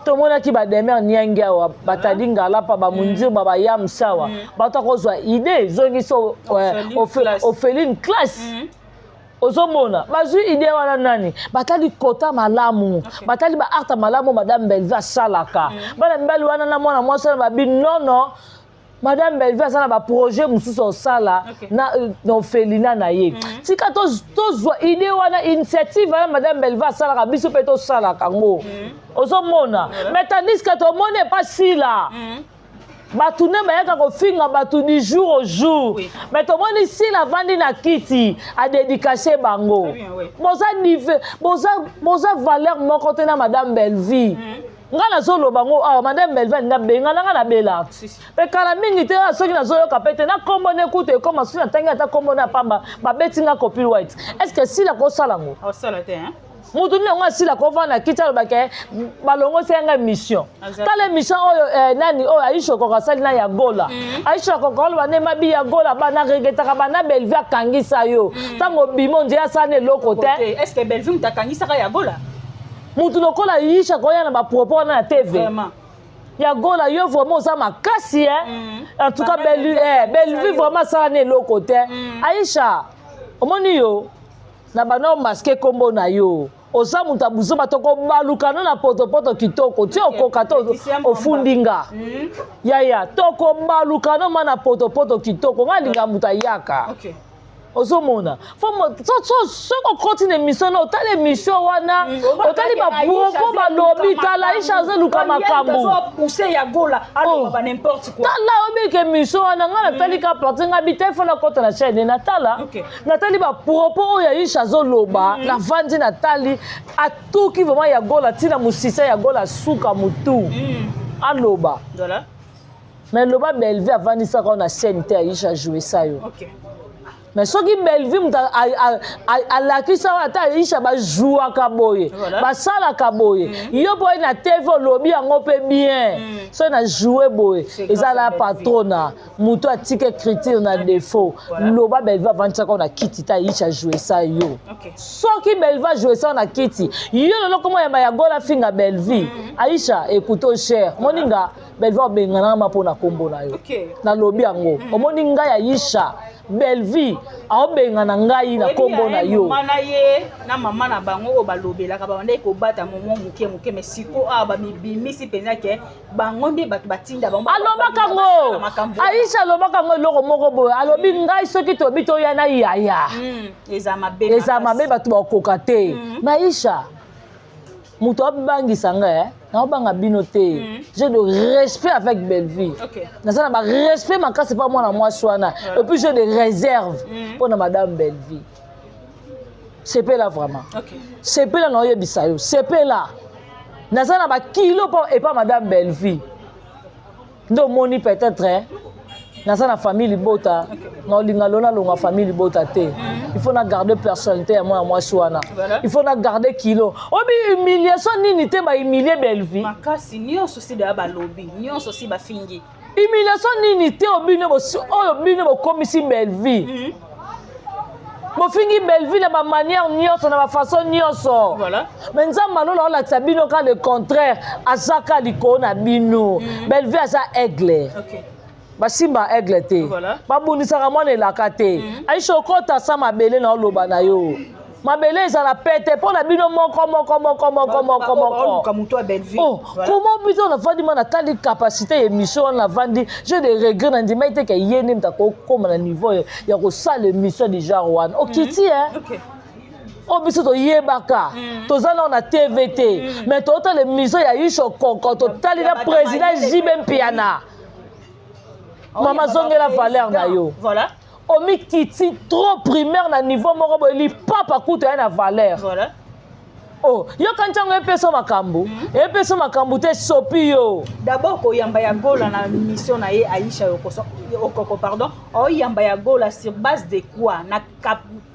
Speaker 3: Tomonaki bademer niangi awa, batadi ngalapa, bamundirba, bayamsa awa, bato akozwa idée ezongisi orpheline classe. Ozomona bazwi idée wana nani batali kota malamu, batali baacte malamu Madame Bellevue asalaka. Bana mibali wana na mwana mwasi wana babi nono, Madame Bellevue aza na baprojet mosusu osala na orphelinat na ye. Tika tozwa idée wana, initiative wana Madame Bellevue asalaka, biso mpe tosalaka yango. Ozomona, mais tandis que tomoni epa Sila, bato nde bayaka kofinga bato du jour au jour. Mais tomoni Sila avandi na kiti, adédicace bango. Boza nive, boza valeur moko te na Madame Bellevue. Ngai nazoloba ngo awa, Madame Bellevue alinga benga na ngai na bela mpe kala mingi te. Soki nazoyoka mpe te na nkombo ne kutu ekoma, soki natangi ata nkombo ne ya pamba, babeti nga copyright. Est ce que Sila kosala ngo? Mutu nini yango asila kovanda na kiti, alobaka balongosi yanga émission? Tala émission oyo, nani oyo Aisha Koko asali na ya Gola. Aisha Koko aloba nde mabi ya Gola, bana regretaka bana Bellevue akangisa yo ntango obima ondie asala na eloko te. Mutu lokola Aisha koya na bapropos wana na TV ya Gola, yo vraiment oza makasi, eh? En tout cas Bellevue vraiment asala na eloko te. Aisha, omoni yo na banda omaske nkombo na yo, oza moto ya buzoba. Tokobaluka no na potopoto kitoko ti okoka te, ofundi nga. Yaya, tokobaluka no ma na potopoto kitoko. Nga alinga moto ayaka. Ozomona, soki okoti na émission na otali émission wana, otali bapropos balobi, tala Aisha azeluka makambo. Tala, obika émission wana, ngai natali ka partie ngai bi te, fo nakota na chaîne, natala, natali bapropos oyo Aisha azoloba. Navandi, natali, atuki vraiment ya Gola ntina mosisa ya Gola, suka motu aloba. Mais loba Bellevue avandisaka na scène te, Aisha jouesa yo. Mais soki Bellevue moto alakisa oyo, ata Aisha bajouaka boye, basalaka boye, yo mpo na TV olobi yango mpe bien. Soki na joue boye, ezala patrona moto atika écriture na défaut. Loba Bellevue avandisaka na kiti te, Aisha jouesa yo. Soki Bellevue ajouesa na kiti, yo lelo komo yamba ya Gola finga Bellevue. Aisha, écoute, cher moninga, Bellevue obengananga ma mpo na nkombo na yo. Nalobi yango, omoni ngai Aisha, Bellevue aobengana ngai na nkombo na yo.
Speaker 4: Mama na ye na mama na bango oyo balobelaka, babandaki kobata momo moke moke, mais siko awa bamibimisi mpenza ke bango nde bato batinda bango.
Speaker 3: Alobaka ngo, Aisha alobaka ngo eloko moko boye, alobi ngai soki tobi toya na yaya,
Speaker 4: eza mabe.
Speaker 3: Eza mabe, bato bakoka te. Mais Aisha, moto abangisa ngai, naobanga bino te. J'ai de respect avec Bellevue. Naza na barespect makasi mpa mwana mwasi wana, et puis j'ai de réserve mpo na Madame Bellevue. Sepela vraiment, sepela na oyebisa yo, sepela. Naza na bakilo mpo epa Madame Bellevue nde omoni peut-être naza na famille libota. Naolinga lo nalonga famille libota te. Il faut na garder personnalité ya mwana mwasi wana. Il faut na garder kilo. Obi humiliation nini te bahumilie Bellevue?
Speaker 4: Makasi nyonso si deya balobi nyonso si bafingi.
Speaker 3: Humiliation nini te obino oyo bino bokomisi Bellevue? Bofingi Bellevue na bamanière nyonso, na bafaçon nyonso. Mais Nzambe alola olakisa bino ka le contraire, aza ka likolo na bino. Bellevue aza aigle. Basimba aigle te, babundisaka mwana elaka te. Aisha, okota sa mabele na oloba na yo, mabele ezala pete mpo na bino moko moko moko moko moko moko. Oh, comment biso navandi ma natali capacité ya émission wana, navandi, j'ai des regrets. Na ndimai te ke ye nde moto akokóma na niveau ya kosala émission du genre wana. Okiti, eh? Oyo biso toyebaka, toza nao na TV te, mais totala émission ya Aisha Okoko, totali na président JB Mpiana. Mama, zongela valeur na yo.
Speaker 4: Voilà.
Speaker 3: Omikiti trop primaire na niveau moko boye, lipapa kutu ya na valeur.
Speaker 4: Voilà.
Speaker 3: Oh, yoka, ntango epesa makambo, epesa makambo te, sopi yo.
Speaker 4: D'abord koyamba ya Gola na mission na ye, Aisha Okoko, pardon, oyamba ya Gola sur base de quoi? Na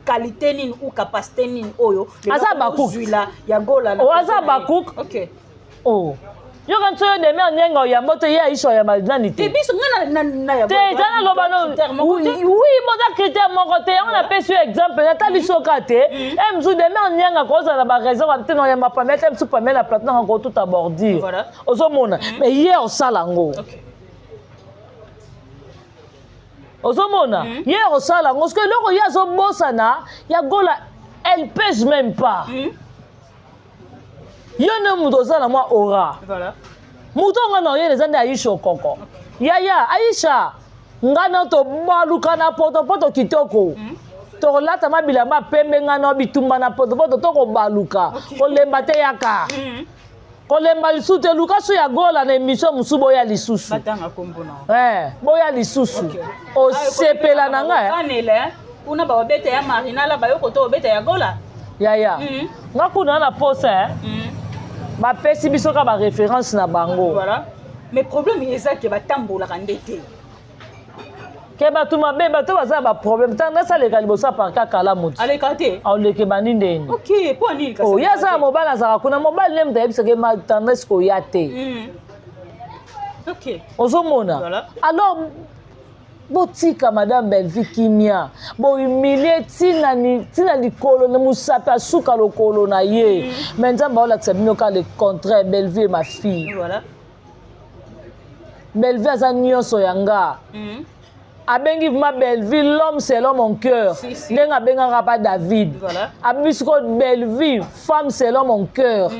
Speaker 4: qualité nini ou capacité nini oyo
Speaker 3: Aza Bakuk.
Speaker 4: Ozwila ya Gola na
Speaker 3: Oh, aza
Speaker 4: na ye?
Speaker 3: Bakuk.
Speaker 4: Ok.
Speaker 3: Oh, yoka, nti oyo deme anyenga oyamba te, ye Aisha oyamba nani
Speaker 4: te
Speaker 3: te?
Speaker 4: Biso nga na ya
Speaker 3: Te, eza naloba no, oui, boza critère moko te. Yango napesi yo exemple, natali soka te e mosu deme onianga kozala na baraison te na oyamba pamela te, mosu pamela na plateau nanga kotuta bordure.
Speaker 4: Voilà.
Speaker 3: Ozomona, mais ye osala yango. Ozomona, ye osala yango soki eloko ye azobosana ya Gola, elle pèse même pas. Yo nde moto oza na mwa aura.
Speaker 4: Voilà.
Speaker 3: Moto nga na oyele eza nde Aisha Okoko. Yaya Aisha, nga na tobaluka na potopoto kitoko, tokolata ma bilamba pembe, nga na bitumba na potopoto, tokobaluka, kolemba te, yaka kolemba lisusu te. Luka so ya Gola na émission mosusu, boya lisusu.
Speaker 4: Batanga kombo na
Speaker 3: Eh, boya lisusu, osepela na ngai.
Speaker 4: Kanele kuna babeta ya Marinala, bayoko to obeta ya Gola.
Speaker 3: Yaya, nga kuna na posa, eh. Bapesi biso ka baréférence na bango.
Speaker 4: Voilà, mais problème eza ke batambolaka nde te.
Speaker 3: Ke bato mabe, bato baza na baproblème. Ntango nasaleka liboso ya parka kala motu.
Speaker 4: Aleka te.
Speaker 3: Aoleke bandi ndeni.
Speaker 4: Ok, mpo nini kasi?
Speaker 3: Oh, ye aza na mobali, azalaka kuna. Mobali nde moto ayebisaka ma tendresse koya te.
Speaker 4: Ok.
Speaker 3: Ozomona.
Speaker 4: Voilà.
Speaker 3: Alors botika madame Bellevie kimia. Bohumilie ntina likolo na mosapi, asuka lokolo na ye, mais Nzambe aolakisa bino ka le contraire. Bellevie, ma fille.
Speaker 4: Voilà.
Speaker 3: Bellevie aza nyonso ya nga. Abengi vraiment Bellevie l'homme selon mon cœur.
Speaker 4: Si, si.
Speaker 3: Ndenge abengaka pa David.
Speaker 4: Voilà.
Speaker 3: Abi sikoyo Bellevie, femme selon mon cœur.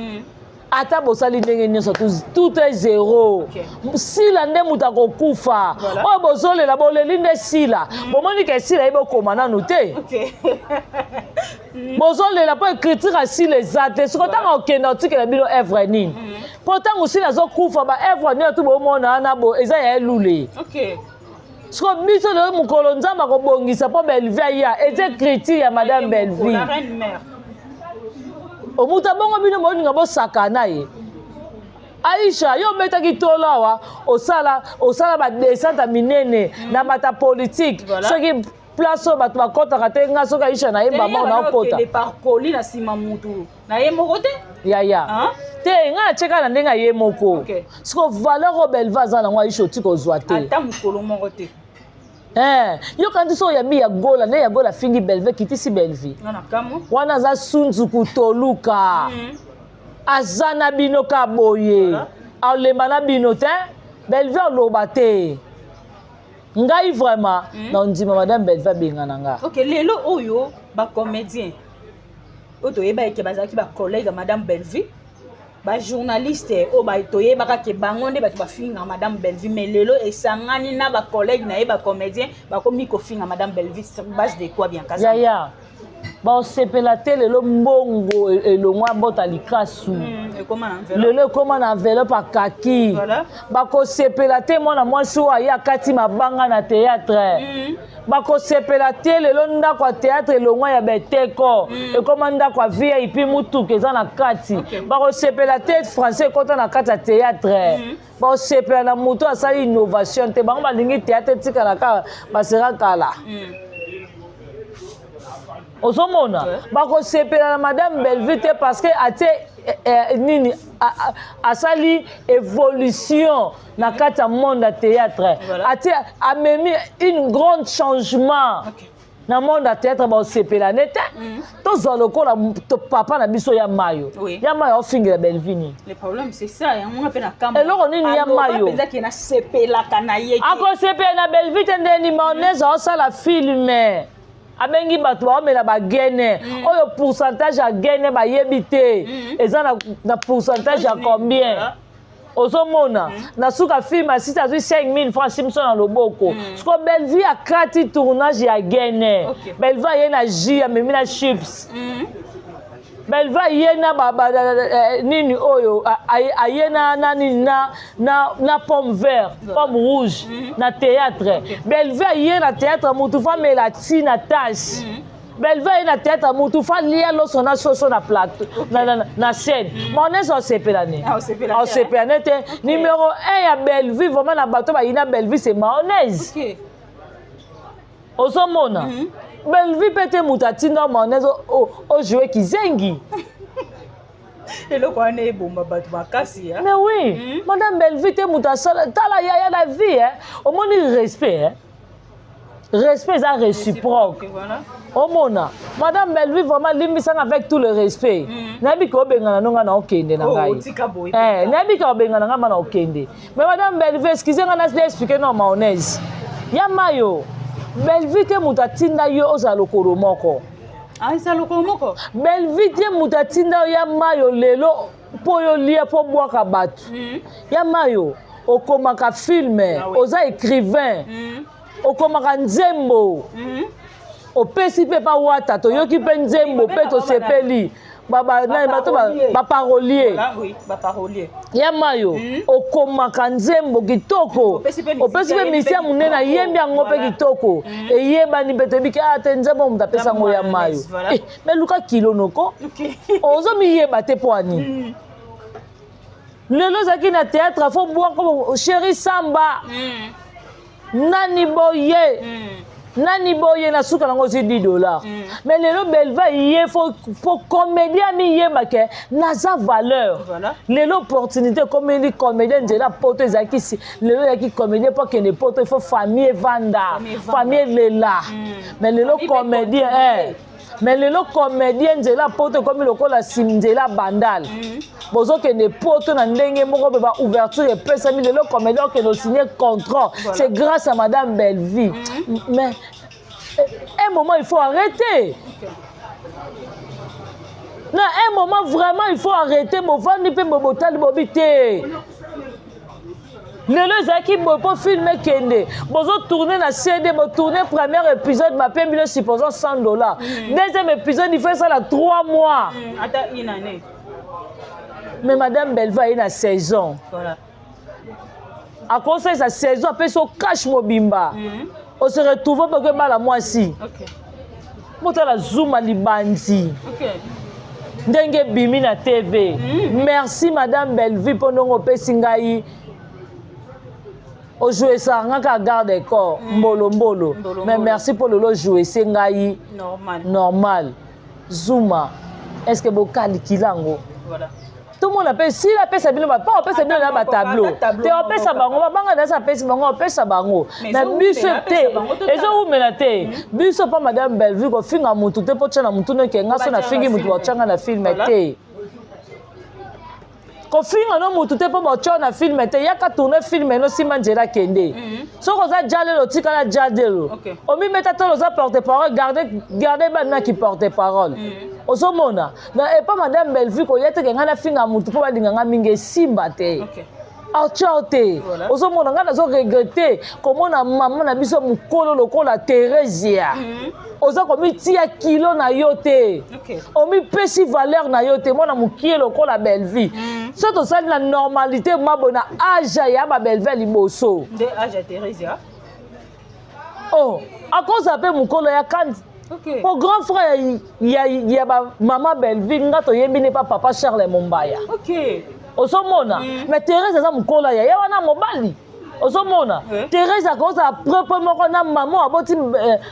Speaker 3: Ata bosali ndenge nyonso, tout est zéro. Sila nde moto akokufa.
Speaker 4: Voilà.
Speaker 3: Oyo bozolela, boleli nde sila. Bomoni ke sila ye bokoma nanu te. Bozolela mpo écriture ya sila eza te. Siko ntango okende otikela bino œuvre nini? Mpo ntango sila azokufa, baœuvre nini tu bomona wana bo eza ya elule. Siko biso lelo, mokolo Nzambe akobongisa mpo Bellevie aya, eza écriture ya madame Bellevie.
Speaker 4: La reine mère.
Speaker 3: Omutu abongo, bino bolinga bosaka na ye. Aisha, yo obetaki tolo awa, osala badescente ya minene na bato ya politike.
Speaker 4: Voilà.
Speaker 3: Soki place oyo bato bakɔtaka te, nga soki Aisha nayemba moko naokota.
Speaker 4: Okende par colis na nsima mutu na ye moko te.
Speaker 3: Yaya.
Speaker 4: Hein?
Speaker 3: Te, nga natieka na ndenge aye moko. Siko valeur oyo Bellevie aza nango, Aisha oti kozwa te.
Speaker 4: Ata mokolo moko te.
Speaker 3: Eh, yoka ndi so oyambi ya Gola, nde ya Gola afingi Bellevie, kitisi Bellevie.
Speaker 4: Nga na kamwa.
Speaker 3: Wana aza sunzuku toluka. Aza na bino ka boye.
Speaker 4: Voilà.
Speaker 3: Aolemba na bino te, Bellevie aloba te. Ngai vraiment na ndima madame Bellevie abenga na nga.
Speaker 4: Ok, lelo oyo bacomédien oyo toyeba eke bazalaki bacollègue ya madame Bellevie, bajournaliste oyo toyebaka ke bango nde bato bafinga madame Bellevie, mais lelo esangani na bacollègue na ye bacomédien, bakomi kofinga madame Bellevie sur base de quoi, bien kasa?
Speaker 3: Yaya, baosepela te. Lelo mbongo elongwa mbota likasu.
Speaker 4: Ekoma na enveloppe.
Speaker 3: Lelo ekóma na enveloppe akaki.
Speaker 4: Voilà.
Speaker 3: Bakosepela te. Mwana mwasi oyo aye akati mabanga na théâtre, bakosepela te. Lelo ndako ya théâtre elongwa ya beteko, ekóma ndako ya VIP, mutuka eza na kati. Bakosepela te. Français ekɔta na kati ya théâtre. Bakosepela na moto asali innovation te. Bango balingi théâtre etikala kaka basera kala. Ozomona, bakosepela na madame Bellevue te, parce que atie nini, asali évolution na kati ya monde ya théâtre.
Speaker 4: Voilà.
Speaker 3: Atie, amemi une grande changement na monde ya théâtre. Bakosepela ne te. Tozwa lokola papa na biso ya Mayo. Ya Mayo aofingela Bellevue nini?
Speaker 4: Le problème, c'est ça. Yango nga mpe na kamwa.
Speaker 3: Eloko nini ya
Speaker 4: Aloba
Speaker 3: Mayo?
Speaker 4: mpenza ke nasepelaka na ye te.
Speaker 3: Akosepela na Bellevue te. Ndeni mayonnaise aosala film, abengi bato baomela bagene oyo, pourcentage ya gene bayebi te eza na pourcentage ya combien. Ozomona, na suka film asisi, azwi 5000 francs simso na loboko. Siko Bellevue akati tournage ya gene. Bellevue aye na jus, amemi na chips. Belva aye na ba, ba, eh, nini oyo aye na, na nini na, na, na pomme vert pomme rouge mm -hmm. na théâtre okay. Belva aye na théâtre mutu fa mela ti na tache mm -hmm. Belva aye na théâtre mutu fa lia loso na soso na plateau okay. na, na, na scène mm -hmm. mayonnaise osepela ne osepela ne te okay. Numéro 1 ya Bellevue vraiment na bato bayina Bellevue c'est mayonnaise okay. Ozomona mm -hmm. Bellevue mpe te moto atinda mayonnaise ojoue kizengi.
Speaker 4: Eloko wana ebomba bato makasi.
Speaker 3: Mais oui, madame Bellevue te moto asala. Tala yaya na vie, eh? Omoni respect, eh? Respect eza réciproque. Omona madame Bellevue vraiment limbisanga avec tout le respect. Nayebi ke obengana no ngai na okende na ngai, nayebi ke obengana ngai ma na okende. Mais madame Bellevue, excuse nga na expliquer no mayonnaise ya mayo. Bellevue te moto atinda yo ozala lokolo moko.
Speaker 4: Eza lokolo moko.
Speaker 3: Bellevue te moto atinda yo ya mayo lelo mpo yo lia mpo bwaka bato. Ya mayo, okomaka film, oza écrivain, okomaka nzembo, opesi mpe pa wata, toyoki mpe nzembo mpe tosepeli bato baparolier. Ya mayo, okomaka nzembo kitoko, opesi mpe misia monene ayembi yango mpe kitoko, eyebani mpe toyebi ke te nzembo moto apesi yango ya mayo. Mais luka kilo noko, ozomiyeba te mpo ani lelo ozalaki na théâtre fo bwako chéri samba nani boye, nani boye, na suka nango ozwi 10 $. Mais lelo Belva ye fo comédien amiyeba ke naza valeur. Lelo opportunité ekomeli comédien nzela poto ezalaki si lelo ezalaki comédien mpo akende poto, il faut famille evanda, famille elela. Mais lelo comédien, mais lelo comédien nzela poto ekomi lokola nzela bandal. Bozokende poto na ndenge moko mpe baouverture epesami. Lelo comédien okende osigne contrat, c'est grâce à madame Bellevue. Mais un moment il faut arrêter. Na un moment vraiment il faut arrêter. Bovandi mpe botali bobi te lelo ezalaki boye mpo film ekende, bozotourne na CD, botourne premier épisode, bapembi bino supposons 100 $. Deuxième épisode il faut esala 3 mois.
Speaker 4: Ata une année.
Speaker 3: Mais madame Belva aye na saison, akosalisa saison, apesi o cash mobimba, ose retrouve mpe okebala mwasi. Botala Zuma libandi ndenge ebimi na TV. Merci madame Bellevue mpo ndongo opesi ngai ojouesaka nga kaka garde corps mbolombolo, mais merci mpo lelo ojouese ngai normal. Zuma, est ce que bokalikila yango? Tomona mpe sila apesa bino, pa opesa bino na batableau te, opesa bango babanga nasi, apesi bango, opesa bango na biso te, ezowumela te. Biso mpa madame Bellevue, kofinga mutu te mpo tia na mutu noke nga so nafingi mutu batianga na film te. Kofinga no mutu te mpo batia na film te. Yaka tourne film no nsima nzela kende. Soki oza jalelo, otikala jalelo, omibeta tolo, oza porte parole, garde garde banaki porte parole. Ozomona na epa madame Bellevue, koya teke ngai nafinga mutu mpo balinga ngai mingi, esimba te, atio te. Ozomona ngai nazo regrete komona mama na biso mokolo lokola Theresia, oza komitia kilo na yo te, omipesi valeur na yo te. Mwana mokie lokola Bellevue, so tosali na normalité mabo na age ya babellevue ya liboso.
Speaker 4: Nde age ya Theresia.
Speaker 3: Oh, akozala mpe mokolo ya kandi po grand frère ya bamama Bellevue, nga toyebi ne pa papa Charles Mombaya. Ozomona, mais Therese aza mokolo ya ye wana mobali. Ozomona Therese akozala propre moko na mama aboti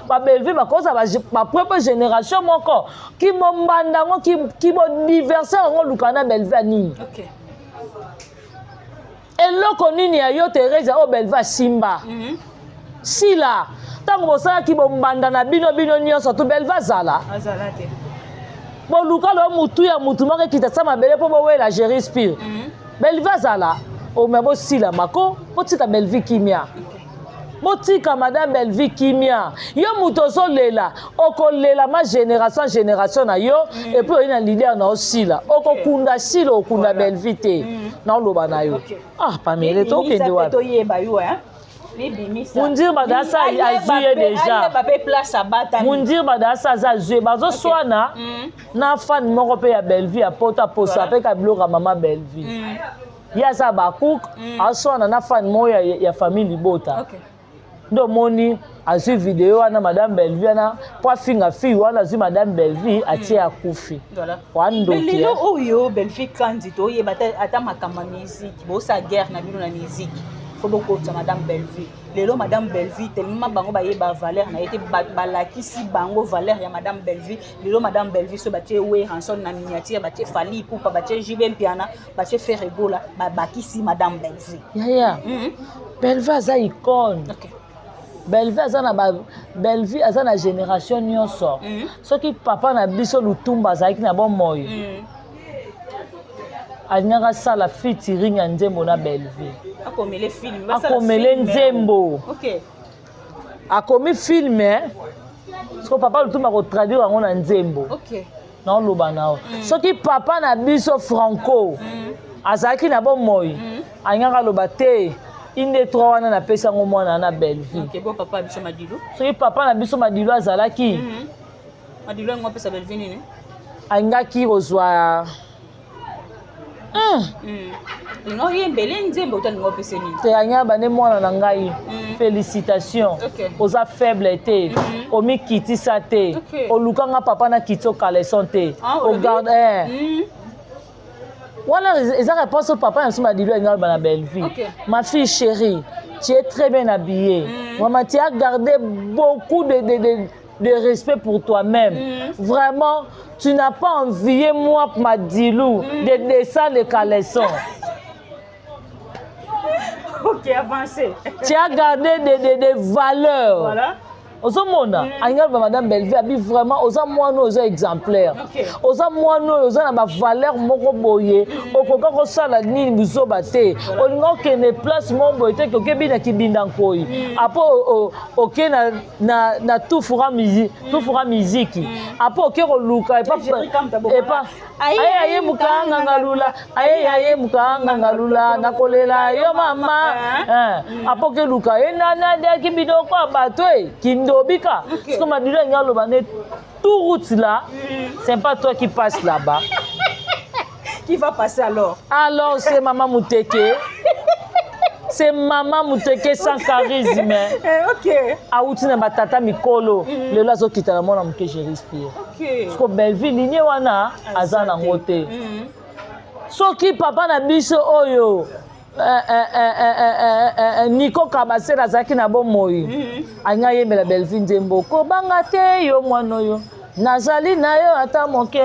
Speaker 3: babellevue, bakozala bapropre génération moko. Kimombanda yango, kimodiversaire yango, oluka na Bellevue ya nini? Eloko nini ya yo Therese oyo Bellevue asimba? Sila, ntango bosalaki bombanda na bino, bino nyonso tu Bellevue azala?
Speaker 4: Azala te.
Speaker 3: Boluka lo mutu ya mutu moko ekita sa mabele mpo bowela géri spire. Bellevue azala ome bosila mako, botika Bellevue kimia, botika madame Bellevue kimia. Yo moto ozolela, okolela ma génération génération na yo. Et puis oyi na leader na osila, okokunda sila, okunda Bellevue te. Naoloba na yo, ah, pamele, tokende wapi?
Speaker 4: Toyeba yo, hein?
Speaker 3: Mundir Badasa azwi ye deja. Mundir Badasa aza azwi ye bazoswana na fan moko mpe ya Bellevue ya poto aposa mpe ka biloko ya mama Bellevue. Ye aza Habacuc aswana na fan moko ya, ya famille libota.
Speaker 4: Okay.
Speaker 3: Nde omoni azwi video wana madame Bellevue wana mpo afinga fille wana azwi madame Bellevue atie akufi.
Speaker 4: Voilà.
Speaker 3: Wandoki.
Speaker 4: Lelo oyo Bellevue Kandi toyeba ata makambo ya musique bosa guerre na bino na musique fo bokotisa madame Bellevue. Lelo madame Bellevue tellement bango bayeba valeur na ye te bato balakisi bango valeur ya madame Bellevue. Lelo madame Bellevue so batie Werrason na miniature batie Fally Ipupa batie JB Mpiana batie Ferre Gola babakisi madame Bellevue.
Speaker 3: Yaya. Bellevue aza icône.
Speaker 4: Okay.
Speaker 3: Bellevue aza na ba Bellevue aza na génération nyonso. Soki papa na biso Lutumba azalaki na bomoi. Alingaka asala featuring ya nzembo na Bellevue.
Speaker 4: Akomele film.
Speaker 3: Akomele nzembo.
Speaker 4: Okay.
Speaker 3: Akomi film siko papa Lutumba akotraduire yango na nzembo.
Speaker 4: Okay.
Speaker 3: Naoloba na yo. Soki papa na biso Franco azalaki na bomoi, alingaka aloba te inde 3 wana napesi yango mwana na Bellevue.
Speaker 4: Okay, bo papa biso Madilu.
Speaker 3: Soki papa na biso Madilu azalaki,
Speaker 4: Madilu yango apesa Bellevue nini?
Speaker 3: Alingaki kozwa
Speaker 4: Linga oyembele nzembo to alinga opesa nini?
Speaker 3: Te alingaka bande mwana na ngai. Félicitations. Oza faible te. Omikitisa te. Olukanga papa na kiti okaleson te. Ogarde wana eza réponse au papa na biso Madilu alinga aloba na Bellevue. Ma fille chérie, tu es très bien habillée. Vraiment, tu as gardé beaucoup de respect pour toi-même. Vraiment, tu n'as pas envié moi, Madilu, de descendre les caleçons.
Speaker 4: Ok, avancez.
Speaker 3: Tu as gardé des valeurs.
Speaker 4: Voilà.
Speaker 3: Ozomona, alinga aloba madame Bellevue abi vraiment oza mwana oyo oza exemplaire. Oza mwana oyo oza na ba valeur moko boye, okoka kosala nini buzoba te. Olinga okende place moko boye te okebi na kibinda nkoi. Apo oke na tufura musique, tufura musique. Apo oke koluka epa epa aye aye mukanga ngalula, aye aye mukanga ngalula nakolela yo mama. Apo oke luka ye nana diaki biloko ya bato e kindobika. Parce que Madilu alingi aloba ne tout route là, c'est pas toi qui passe là-bas.
Speaker 4: Qui va passer alors?
Speaker 3: Alors c'est maman Muteke. C'est maman Muteke sans charisme.
Speaker 4: Ok.
Speaker 3: Auti na batata mikolo. Lelo azokita na mwana moke je respire.
Speaker 4: Ok.
Speaker 3: Parce que Bellevue ligne wana aza nango te. Soki papa na biso oyo Nico Kabasele azalaki na bomoi. Alingi ayembela Bellevue nzembo kobanga te yo mwana oyo nazali na yo ata moke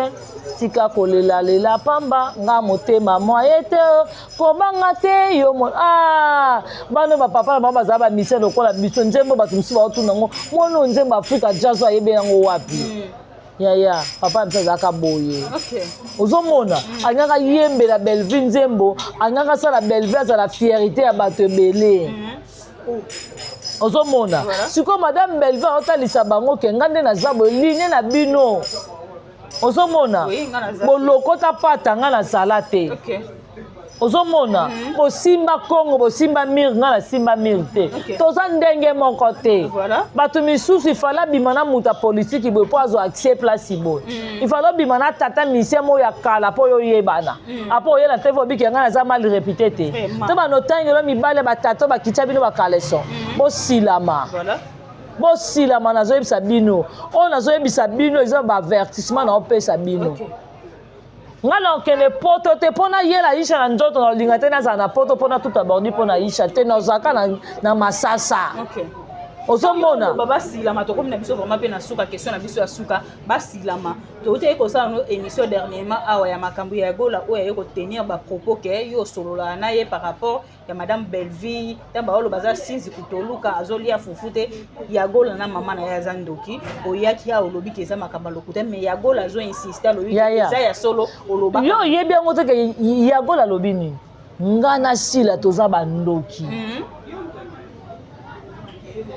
Speaker 3: tika kolelalela pamba nga motema mwa ye te kobanga te yo mwana. Ah, bana bapapa na bango bazala ba mission lokola biso nzembo bato mosusu baotuna yango mwana oyo nzembo Afrika jazz ayebi yango wapi. Yaya papa na biso azalaka boye. Ozomona alingaka yembela Bellevue nzembo, alingaka asala Bellevue azala fierté ya bato ebele. Ozomona sikoyo madame Bellevue aotalisa bango ke nga nde naza boye ligne na bino. Ozomona bolokota pata nga nazala te. Ozomona bosimba Congo bosimba mire nga nasimba mire te. Toza ndenge moko te. Bato misusu ifala bima na moto ya politiki boye mpo azwa accès place boye. Ifala bima na tata misien moko ya kala mpo oyo oyebana. Apo oyela te fo biki nga naza mal répété te. To banotangelo mibale batata bakitya bino bakaleson. Bosilama. Bosilama nazoyebisa bino. Oyo nazoyebisa bino eza ba avertissement na opesa bino. Nga na okende poto te mpo nayela Aisha na nzoto na olinga te nazala na poto mpo natuta bordi mpo na Aisha te nazalaka na masasa. Ozomona
Speaker 4: basilama tokomi na biso vraiment mpe na suka question na biso ya suka basilama toutaki kosala no émission dernièrement awa ya makambo ya Gola oyo aye kotenir ba propos ke yo osololaka na ye par rapport ya madame Bellevue ntango baolo baza sinzi kutoluka azolia fufu te ya Gola na mama na ye aza ndoki oyaki awa olobi ke eza makambo ya lokuta mais ya Gola azo insiste alobi eza ya solo oloba
Speaker 3: yo oyebi yango te ke ya Gola alobi nini nga na Sila toza bandoki.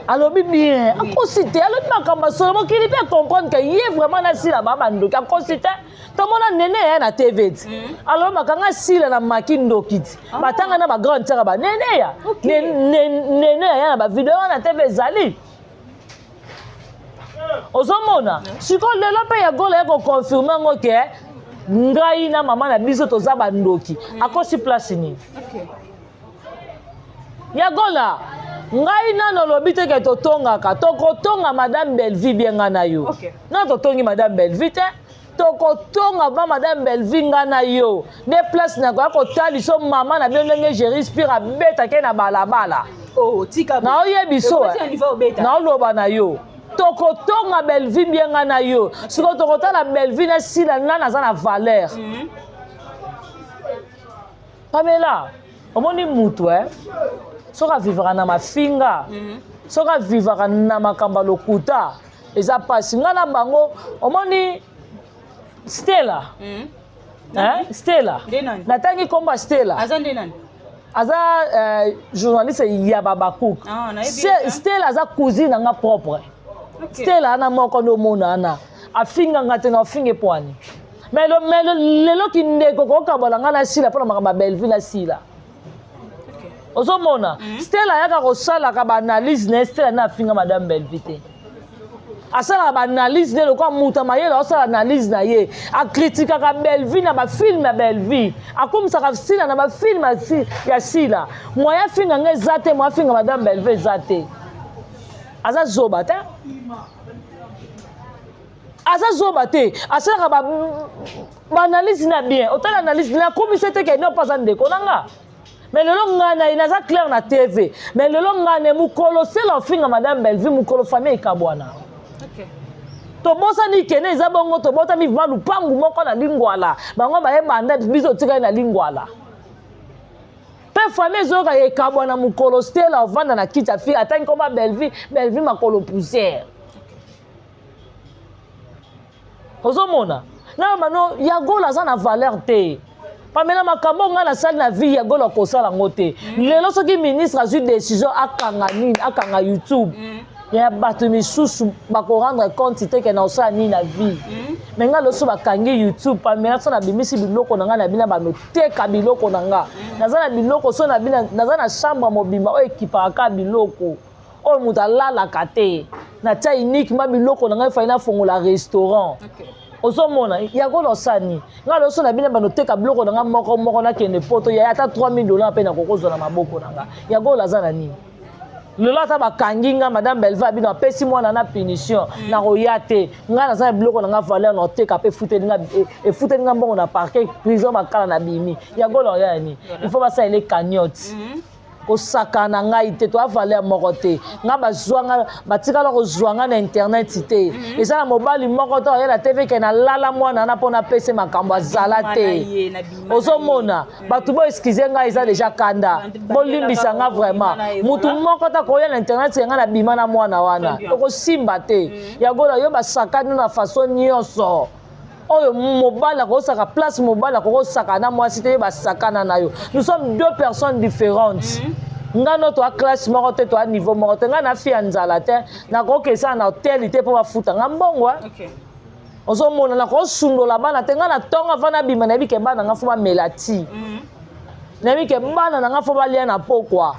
Speaker 3: Alobi bien, akosi te, alobi makambo ya solo. Mokili mpe acomprendre ke ye vraiment na Sila ba bandoki, akosi te. Tomona Nene ya na TV ti, alobi makanga Sila na maki ndoki ti. Batanga na bagrande tiaka ba Nene ya Nene ya na bavideo wana TV ezali. Ozomona sikoyo lelo mpe ya Gola ya koconfirme yango ke ngai na mama na biso toza bandoki. Akosi place nini? Ya Gola, ngai nano olobi te ke totongaka, tokotonga Madame Bellevue bien ngai na yo. Nano totongi Madame Bellevue te, tokotonga ba Madame Bellevue ngai na yo. Nde place na koya kotaliso mama na bino ndenge Géri Spire abetake na balabala.
Speaker 4: Oh, tika
Speaker 3: naoyebi so naoloba na yo, tokotonga Bellevue bien ngai na yo. Sikoyo tokotala Bellevue na Sila nani aza na valeur. Pamela, omoni mutu soki avivaka na mafinga, soki avivaka na makambo ya lokuta, eza mpasi. Ngai na bango, omoni Stella, Stella, natangi nkombo ya Stella.
Speaker 4: Aza nde nani?
Speaker 3: Aza journaliste ya Babakuk. Stella aza cousine na nga propre. Stella ana moko nde omona wana afinga nga te, na afinge pwani. Mais lelo kindeko kokabola nga na Sila mpona makambo ya Bellevue na Sila. Ozomona, Stella ayaka kosalaka baanalyse na ye. Stella nde afinga Madame Bellevue te, asalaka baanalyse nde lokola moto ya mayele, aosala analyse na ye, akritikaka Bellevue na bafilme ya Bellevue, akomisaka Sila na bafilme ya Sila. Moya afinga nga eza te, moya afinga Madame Bellevue eza te. Aza zoba te, aza zoba te, asalaka baanalyse na bien. Otala analyse, nakomisa te ke no mpo aza ndeko na nga. Mais lelo ngai na ye naza clair na TV. Mais lelo ngai na mokolo Sela ofinga Madame Bellevue, mokolo famille ekabwana. Tobosani kene eza bongo, tobotami vraiment lupangu moko na Lingwala, bango bayebanda, biso totikali na Lingwala. Mpe famille ezoyoka ekabwana mokolo Stela ovanda na kiti afi atangi koma Bellevue, Bellevue makolo poussière. Ozomona na bano ya Gola aza na valeur te. Pamela, makambo ngai nasali na vie ya Gola kosala yango te. Lelo soki ministre azwi décision akanga nini, akanga YouTube, ya bato misusu bakorendre compte te ke na osala nini na vie. Me ngai loso bakangi YouTube, Pamela, so nabimisi biloko na ngai na bina banoteka biloko na nga. Naza na biloko so na bina, naza na chambre mobimba oyo ekipaka kaka biloko oyo moto alalaka te. Natia uniquement biloko na ngai, fai nafongola restaurant. Ozomona yango nosani ngai loso na bino banoteka biloko na ngai moko moko, nakende poto ya ata 3000 $ mpe nakokozwa na maboko na nga. Yango oyo aza na nini lelo? Ata bakangi nga Madame Belva abino apesi mwana na punition, nakoya te. Ngai naza na biloko na nga valeur, na oteka mpe efuteli nga mbongo na parquet prison Makala na bimi. Yango oyo ya nini? Il faut basalela cagnotte. Kosaka na ngai te, toa valeur moko te. Nga bazwa nga, batikala kozwa nga na internet te. Eza na mobali moko to aya na TV ke nalala mwana wana mpo napesa makambo azala te. Ozomona bato bo excuse ngai, eza deja kanda, bolimbisa nga vraiment. Mutu moko ta koya na internet ke ngai nabima na mwana wana, tokosimba te. Yango na yo basakani na façon nyonso oyo mobali akosaka place, mobali akokosaka na mwasi te. Yo basakana na yo, nous sommes deux personnes différentes. Nga no toa classe moko te, toa niveau moko te. Ngai nafi ya nzala te, nakokesana na hotel te mpo bafuta nga mbongo. Ozomona, nakosundola bana te. Ngai na ntongo ava nabima, nayebi ke bana nga fo bamela ti, nayebi ke bana na nga fo balia na pokwa.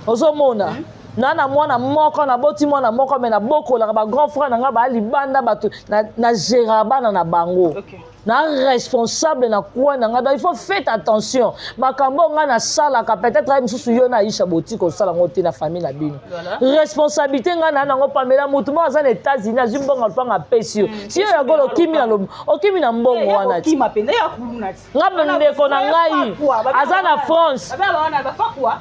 Speaker 3: Ozomona, na mwana moko, naboti mwana moko, me nabokolaka bagrand frère na nga baya libanda, bato na géraka bana na bango. Na responsable na coin na nga, donc il faut faites attention. Makambo nga nasalaka, peut-être aye mosusu yo na Aisha boti kosala yango te na famille na bino. Responsabilité nga na nango, Pamela, motu moko aza na États-Unis azwi mbongo alopanga apesi yo, si yo yango okimi na okimi na mbongo wana ti. Nga ndeko na ngai aza na France,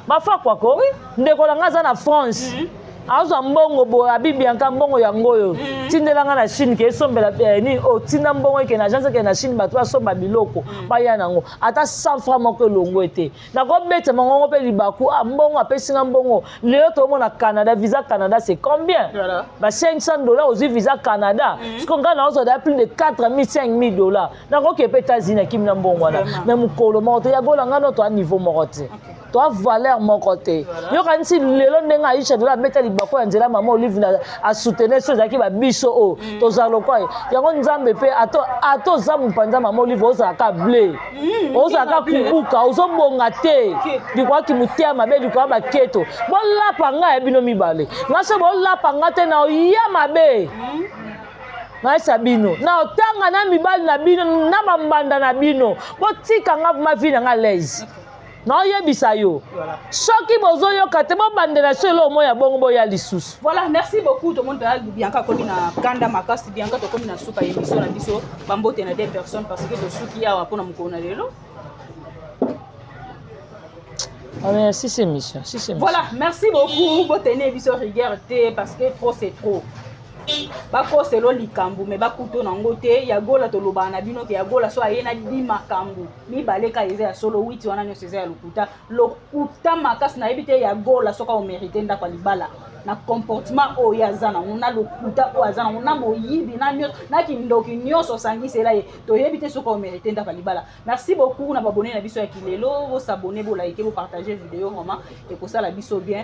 Speaker 3: bafakwa ko, ndeko na ngai aza na France, azwa mbongo boye, abi Bianca, mbongo yango oyo tindela nga na Chine, ke esombela nini oyo, tinda mbongo eke na agence, eke na Chine, bato basomba biloko, baya nango ata 100 franc moko elongo ete nakobeta mangongo mpe libaku. Ah, mbongo apesi nga mbongo lelo, toomona Canada, visa Canada c'est combien? Ba 500 $, ozwi visa Canada. Siko ngai naozwa da plus de 4000, 5000 $, nakoki mpe États-Unis, nakimi na mbongo wana. Mais mokolo moko te yagola ngai no toa niveau moko te. Toa valeur moko te. Yokanisi lelo ndenge Aisha lelo abeta libako ya nzela mama Olive na asoutenir so ezalaki ba biso oyo mm. tozala lokwa ye. Yango Nzambe pe ato ato oza mopanza mama Olive ozalaka ble. Mm, ozalaka kubuka ozobonga te. Likoya kimuteya mabe likoya baketo. Bolapa nga ya bino mibale. Nga so bolapa nga te na oya mabe. Mm. Nayesa bino na otanga na mibali na bino na bambanda na bino botika nga ma vie na nga l'aise. Naoyebisa yo soki bozoyoka te bobandela so eloko moko ya bongo boya lisusu.
Speaker 4: Voilà, merci beaucoup tomoni mpenza Bianca akomi na kanda makasi. Bianca, tokomi na suka ya émission na biso, bambote na deux personnes parce que tosuki awa mpona mokolo na lelo.
Speaker 3: Ah, mais si c'est émission, si c'est émission.
Speaker 4: Voilà, merci beaucoup. Botenez biso rigueur te parce que trop c'est trop. Bakoselo likambo me bakuto nango te. Ya Gola tolobaka na bino ke ya Gola so aye na di makambo mibale ka eza ya solo, witi wana nyonso eza ya lokuta, lokuta makasi. Nayebi te ya Gola soki omérite ndako ya libala na comportement oyo aza nango, na lokuta oyo aza nango, na moyibi na nyonso, na kindoki nyonso osangisela ye, toyebi te soki omérite ndako ya libala. Merci beaucoup na babone na biso ya kilelo, bosabone, bolike, bopartage video, vraiment ekosala biso bien.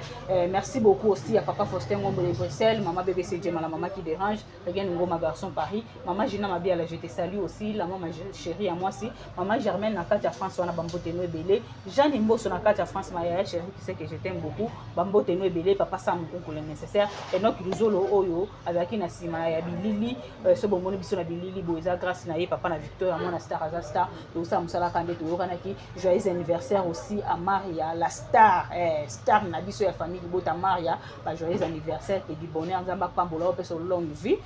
Speaker 4: Merci beaucoup aussi à papa Faustin Ngombo de Bruxelles, maman BBC Djema, la maman qui dérange, Regaine Ngoma garçon Paris, maman Gina Mabiala, je te salue aussi, la maman chérie à moi aussi, maman Germaine na kati ya France wana bambote no ebele, Jeanne Mboso na kati ya France, ma yaya chérie qui sait que je t'aime beaucoup, bambote no ebele, papa Sam Nkunku le nécessaire, Enoch Luzolo oyo azalaki na sima ya bilili, so bomoni biso na bilili boye eza grâce na ye, papa na Victor, mwana star aza star, tozosala mosala kaka nde toyokanaki. Joyeux anniversaire aussi à Maria la star, star na biso ya famille libota Maria, ba joyeux anniversaire et du bonheur, Nzambe apambola yo, opesa longue vie,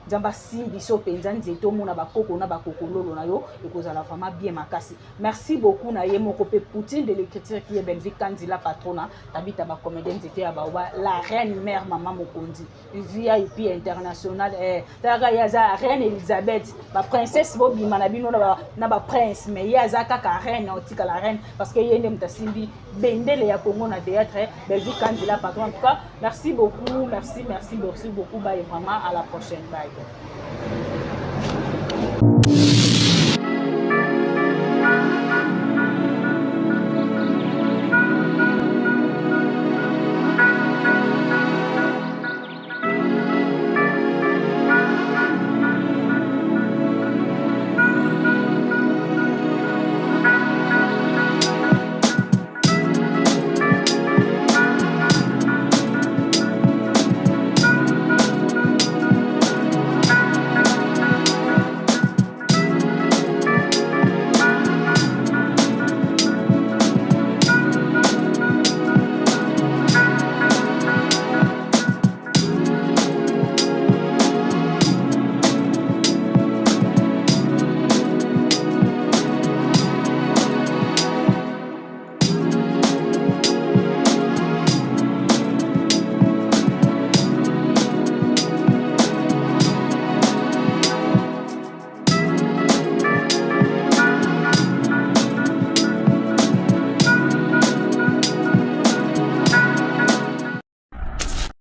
Speaker 4: Nzambe asimbi biso mpenza nzete omona bakoko na bakokololo na yo, ekozala vraiment bien makasi. Merci beaucoup na ye moko mpe Poutine de l'écriture qui est Bellevue Kandila patrona Tabita ba comédien nzete ya baoba, la reine mère mama mokonzi VIP international, talaka ye aza reine Elisabeth, ba princesse bobima na bino na ba prince, mais ye aza kaka reine, otikala reine parce que ye nde moto asimbi bendele ya Congo na théâtre. Bellevue Kandila patron, en tout cas merci beaucoup, merci, merci, merci beaucoup, bye, vraiment à la prochaine, bye.